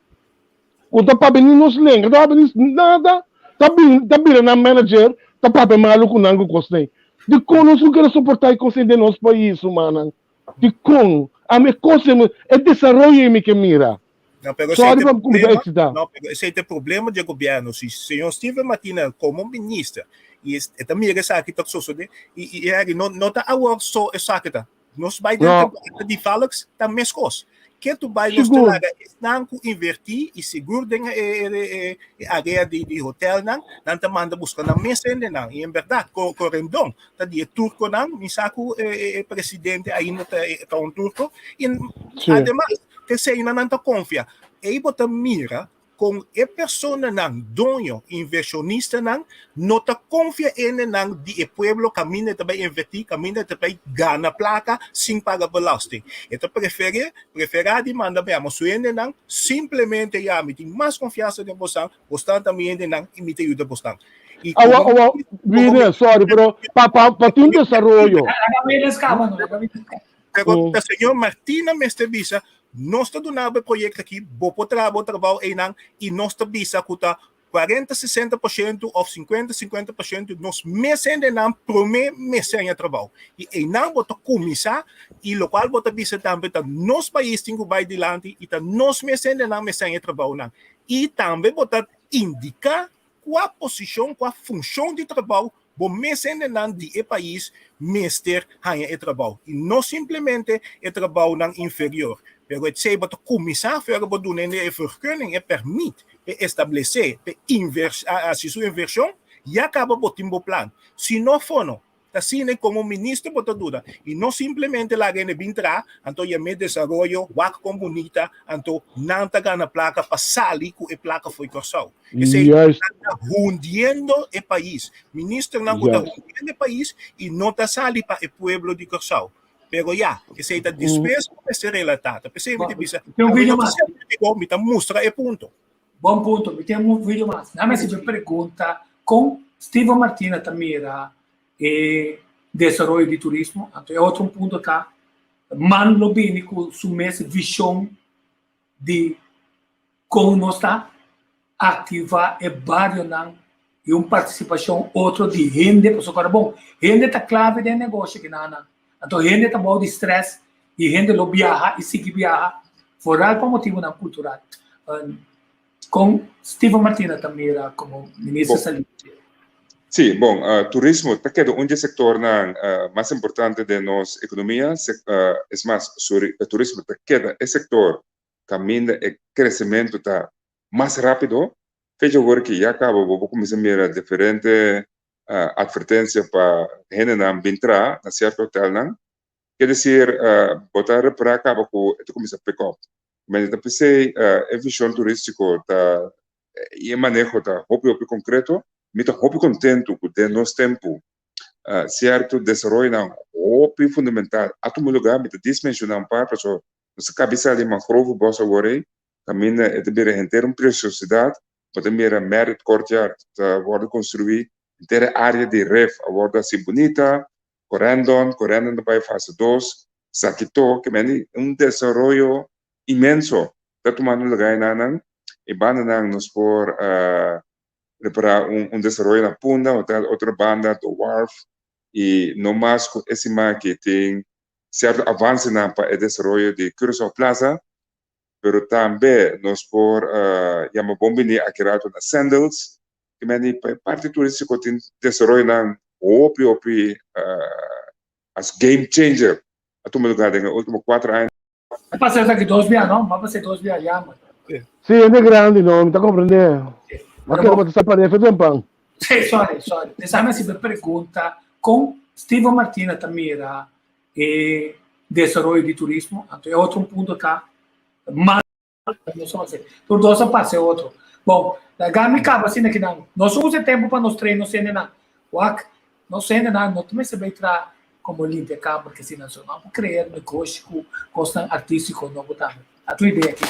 Ku ta papia ni nos lenga, ta papia ni nada, ta bin ta bira nan manager, ta papia malu ku nan ku kosnan. Dikon nos no kere soportá e kos ei den nos pais, rumannan? Dikon? Ami e kos ei, e desaroyo ei mi ke mira. No, pero esei Sorry ta pa kuminsá problema, eksitá. no, pero esei ta e problema di e gobièrnu. Si señor Steven Martina komo minister i e ta mira esaki ta sosodé i i Harry no no ta awor so esaki ta. Nos bai den No. temporada di Valks ta meskos. Ke tu bai nos ta Sigur. laga esnan ku invertí i sigur den e, e, e, e área di, di hotelnan, nan ta manda buska nan mes hendenan. I en bèrdat, ko, Corendon ta di e turkonan, mi sa ku e, e, e presidente ainda ta, e, ta un turko. I Sí. ademas, t'eseinan nan ta konfia. Ei bo ta mira Kon e personanan, doño, invershonistanan, no ta konfia endenan di e pueblo kaminda e ta bai invertí, kaminda e ta bai gana plaka sin paga belasting. E ta preferé, preferá di manda bai su hendenan, simplemente ya mi tin mas konfiansa den bosnan, bosnan ta mi hendenan i mi ta yuda bosnan. I Awa, komo awa, komo mire, sorry, pero pa, pa, pa tin desaroyo. Pero ta señor Martina mester bisa, nos ta duna bo e proyecto aki, bo por traha bo trabao eynan y nos ta bisa cu ta 40, 60% of 50, 50% nos mes hendenan prome mester haña trabao. Y eynan bo ta cuminsa y locual bo ta bisa tambe ta nos pais tin cu bay dilanti y ta nos mes hendenan mester haña e trabaonan. Y tambe bo ta indica cua posicion, cua funcion di trabao Bo mes hendenan di e pais mester haña e trabou i no simplemente e trabounan inferior. Pero etsei bo ta kuminsá fuera bo duna hende e vergunning, e permit p'e establesé, p'e hasi su invershon, ya kaba bo tin bo plan. Si no fono, ta asina komo minister bo ta duda i no simplemente laga hende bin traha, anto yam'é desaroyo, wak kon bunita, anto nan ta gana plaka pa sali ku e plaka fo'i Kòrsou. Esei Juist. ta hundiendo e pais. Ministernan ku ta Juist. hundiendo e pais i no ta sali pa e pueblo di Kòrsou. Pero ya, esei ta despues ku mester relatá. Ta p'esei mi ta bisa, Tin un ami video no ta mas. ser krítiko, mi ta mustra e punto. Bon punto. Mi tin un video mas. Nan mester bin pregunta kon Steven Martina ta mira e desaroyo di turismo. Anto e otro un punto ta, man lo bini ku su mes vishon di. Kon nos ta aktivá e barionan i un partisipashon otro di hende, pasobra kòrda bon, hende ta klave den e negoshi kinanan. Anto hende ta bou di strès i hende lo biaha i sigui biaha foral pa motibunan kultural. Kon Steven Martina ta mira komo minister saliente? Sí, bon, turismo ta keda un dje sektornan mas importante den nos ekonomia. Es mas, turismo ta keda e sektor kaminda e kresementu ta mas rápido. Fecha awor ki ya kaba bo por kuminsá mira diferente atvertensia pa hendenan bin traha na sierto hotelnan. Ke desir, bo ta repará kaba ku e ta kuminsá pick up. Men ta p'esei e vishon turístiko ta i e maneho ta hopi hopi konkreto. Mi ta hopi kontentu ku den nos tempu sierto desaroyonan hopi fundamental a tuma lugá. Mi ta dis menshoná un par pasobra nos a kabesá di Mangrovebos awor ei kaminda e ta bira henter un presiosidat. Bo ta mira Marriott Courtyard ta wòrdu konstruí, henter e área di Rif a wòrdu hasi bunita, Corendon, Corendon ta bai fase dos, Zakito, ke mende un desaroyo inmenso ta tumando lugá enanan. E bandanan nos por repará un desaroyo na Punda, Hotel Otro Banda, The Wharf, i no mas ku e siman aki tin sierto avansenan pa e desaroyo di Curaçao Plaza, pero tambe nos por yama bon bini aki rato na Sandals, ke mende pa e parti turístiko tin desaroyonan hopi hopi as game changer a tuma lugar den e ultimo cuatro aña. A pasa esaki dos bia no, m'a pasa dos bia jammer. Sí, hende grandi no, mi ta comprende. Ma kere bo ta sa parefe den pan. Sí, sorry, sorry. Esaki mi a pregunta con Steven Martina ta mira e desaroyo di turismo. Anto e otro punto ta mal nos a hace. Tur dos a pasa e otro. Bon, laga mi kaba asina kinan. Nos usa e tempu pa nos train nos hendenan. Wak, nos hendenan no ta mester bai traha komo limpia kamber ke asina. So, nan por krea negoshi ku kosnan artístiko nobo tambe. A tu idea aki.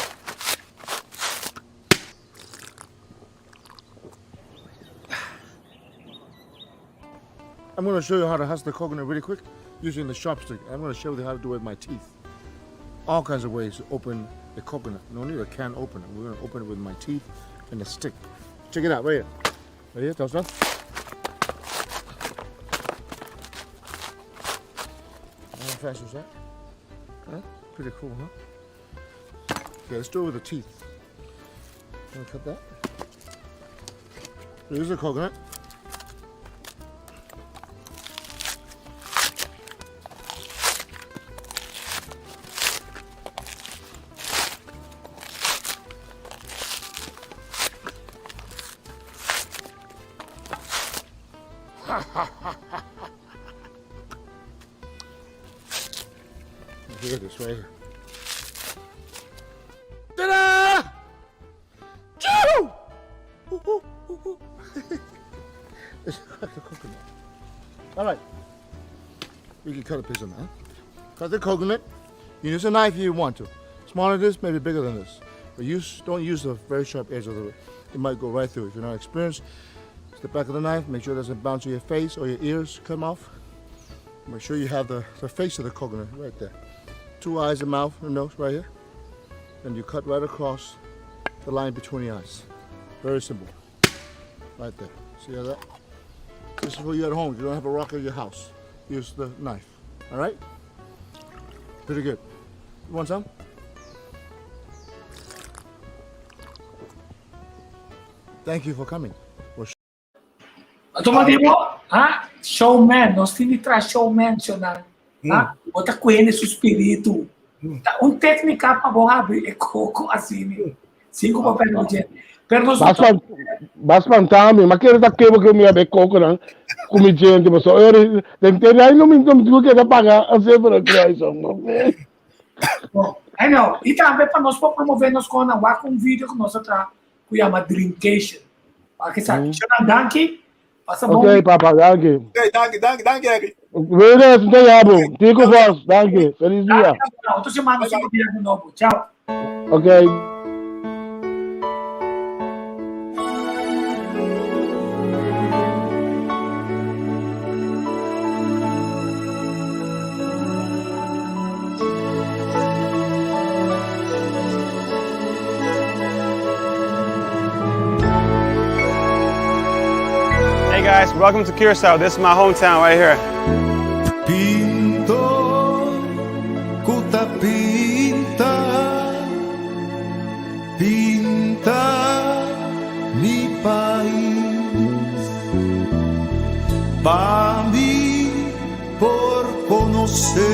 I'm going to show you how to husk the coconut really quick using the sharp stick. I'm going to show you how to do it with my teeth. All kinds of ways to open a coconut. No need a can opener. We're going to open it with my teeth and a stick. Check it out right here. Right here, toast How fast was that? Huh? Pretty cool, huh? Okay, let's do it with the teeth. Gonna cut that. Here's a coconut. Here it is right here. Ta-da! Choo! It's like a coconut. All right. We can cut a piece of that. Cut the coconut. You use a knife if you want to. Smaller than this, maybe bigger than this. But use don't use the very sharp edge of the it might go right through. If you're not experienced, it's the back of the knife. Make sure it doesn't bounce on your face or your ears come off. Make sure you have the, the face of the coconut right there. Two eyes, a mouth, and nose right here. And you cut right across the line between the eyes. Very simple. Right there. See how that? This is for you at home. You don't have a rock at your house. Use the knife. All right? Pretty good. You want some? Thank you for coming. Anto di bo, ha? Showman, nos tin di traha showman, shownan. Ha? Bo ta kuende su spiritu. Ta un téknika pa bo habri e koko asina. Sin ku bo pèrdè bo djente. Pero nos Bas pan, bas pantami, ma kere ta kebo ke mi abe koko nan ku mi djente, paso ori den te rai no mi no mi tuvo keda paga a zebra kruis no. Bon, I know. I tambe pa nos por promove nos kona, wak un video ku nos a traha ku yama Dreamcation. Wak esaki. Shownan, danki. Pasa bon. Ok, papa, danki. Ok, danki, danki, danki, Eric. Wedes, nta yabo. Tiko vos, danki. Feliz dia. Otro semana nos ta bira di nobo. Ciao. Ok. Hey guys, welcome to Curaçao. This is my hometown right here. Pintor ku ta pinta, pinta mi pais. Pa mi por konosé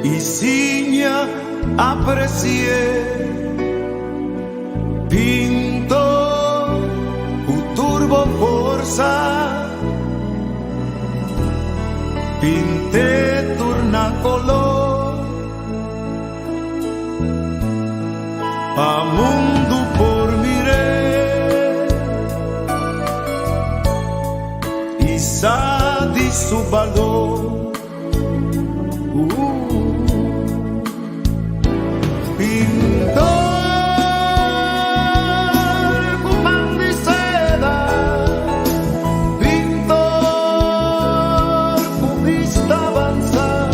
i siña apresi'é. Pintor ku tur bo forsa, pint'é tur na koló, pa mundu por mir'é i sa di su balor. Pintor ku man di seda, pintor ku bista avansa.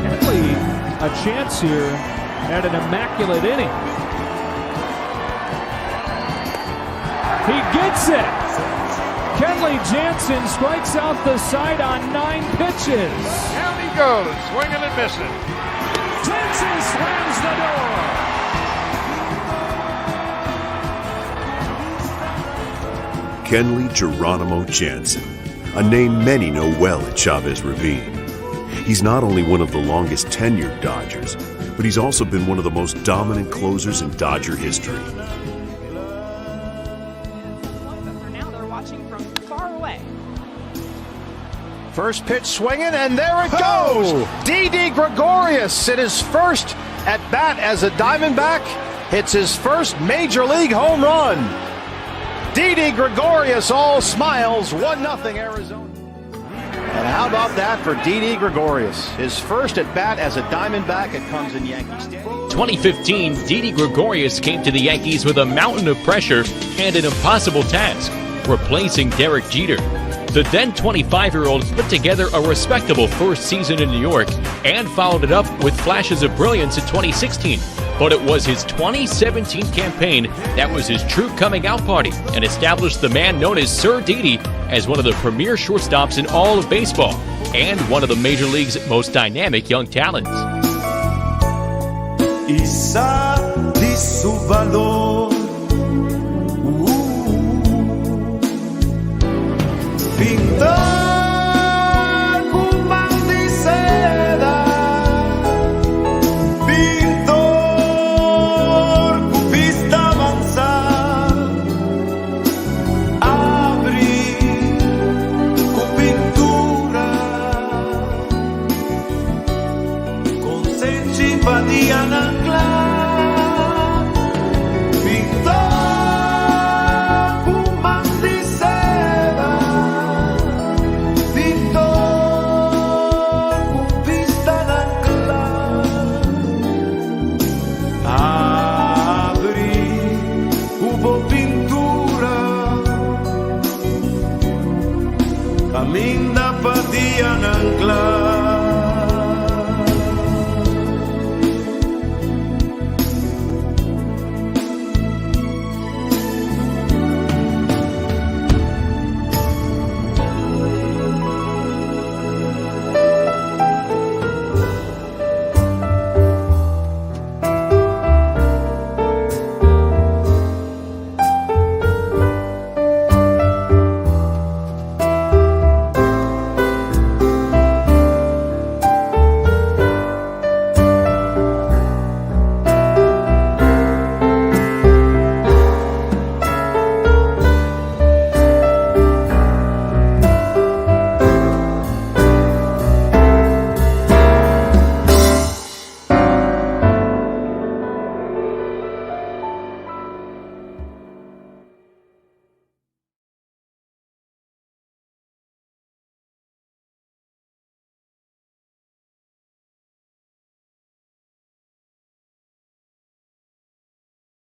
Kenley a chance here at an immaculate inning. He gets it! Kenley Jansen strikes out the side on nine pitches. Down he goes, swinging and missing. Jansen slams the door. Kenley Geronimo Jansen, a name many know well at Chavez Ravine. He's not only one of the longest tenured Dodgers, but he's also been one of the most dominant closers in Dodger history. But for now, they're watching from far away. First pitch swinging, and there it goes. Didi Gregorius in his first at bat as a Diamondback hits his first major league home run. Didi Gregorius all smiles, 1 0 Arizona. And how about that for Didi Gregorius? His first at bat as a Diamondback, it comes in Yankee Stadium. 2015, Didi Gregorius came to the Yankees with a mountain of pressure and an impossible task replacing Derek Jeter. The then 25 year old put together a respectable first season in New York and followed it up with flashes of brilliance in 2016. But it was his 2017 campaign that was his true coming out party and established the man known as Sir Didi as one of the premier shortstops in all of baseball and one of the major league's most dynamic young talents. I sa di su balor. Pintor ku man di seda, pintor ku bista avansa, habri ku pintura, konsenshi pa dianan.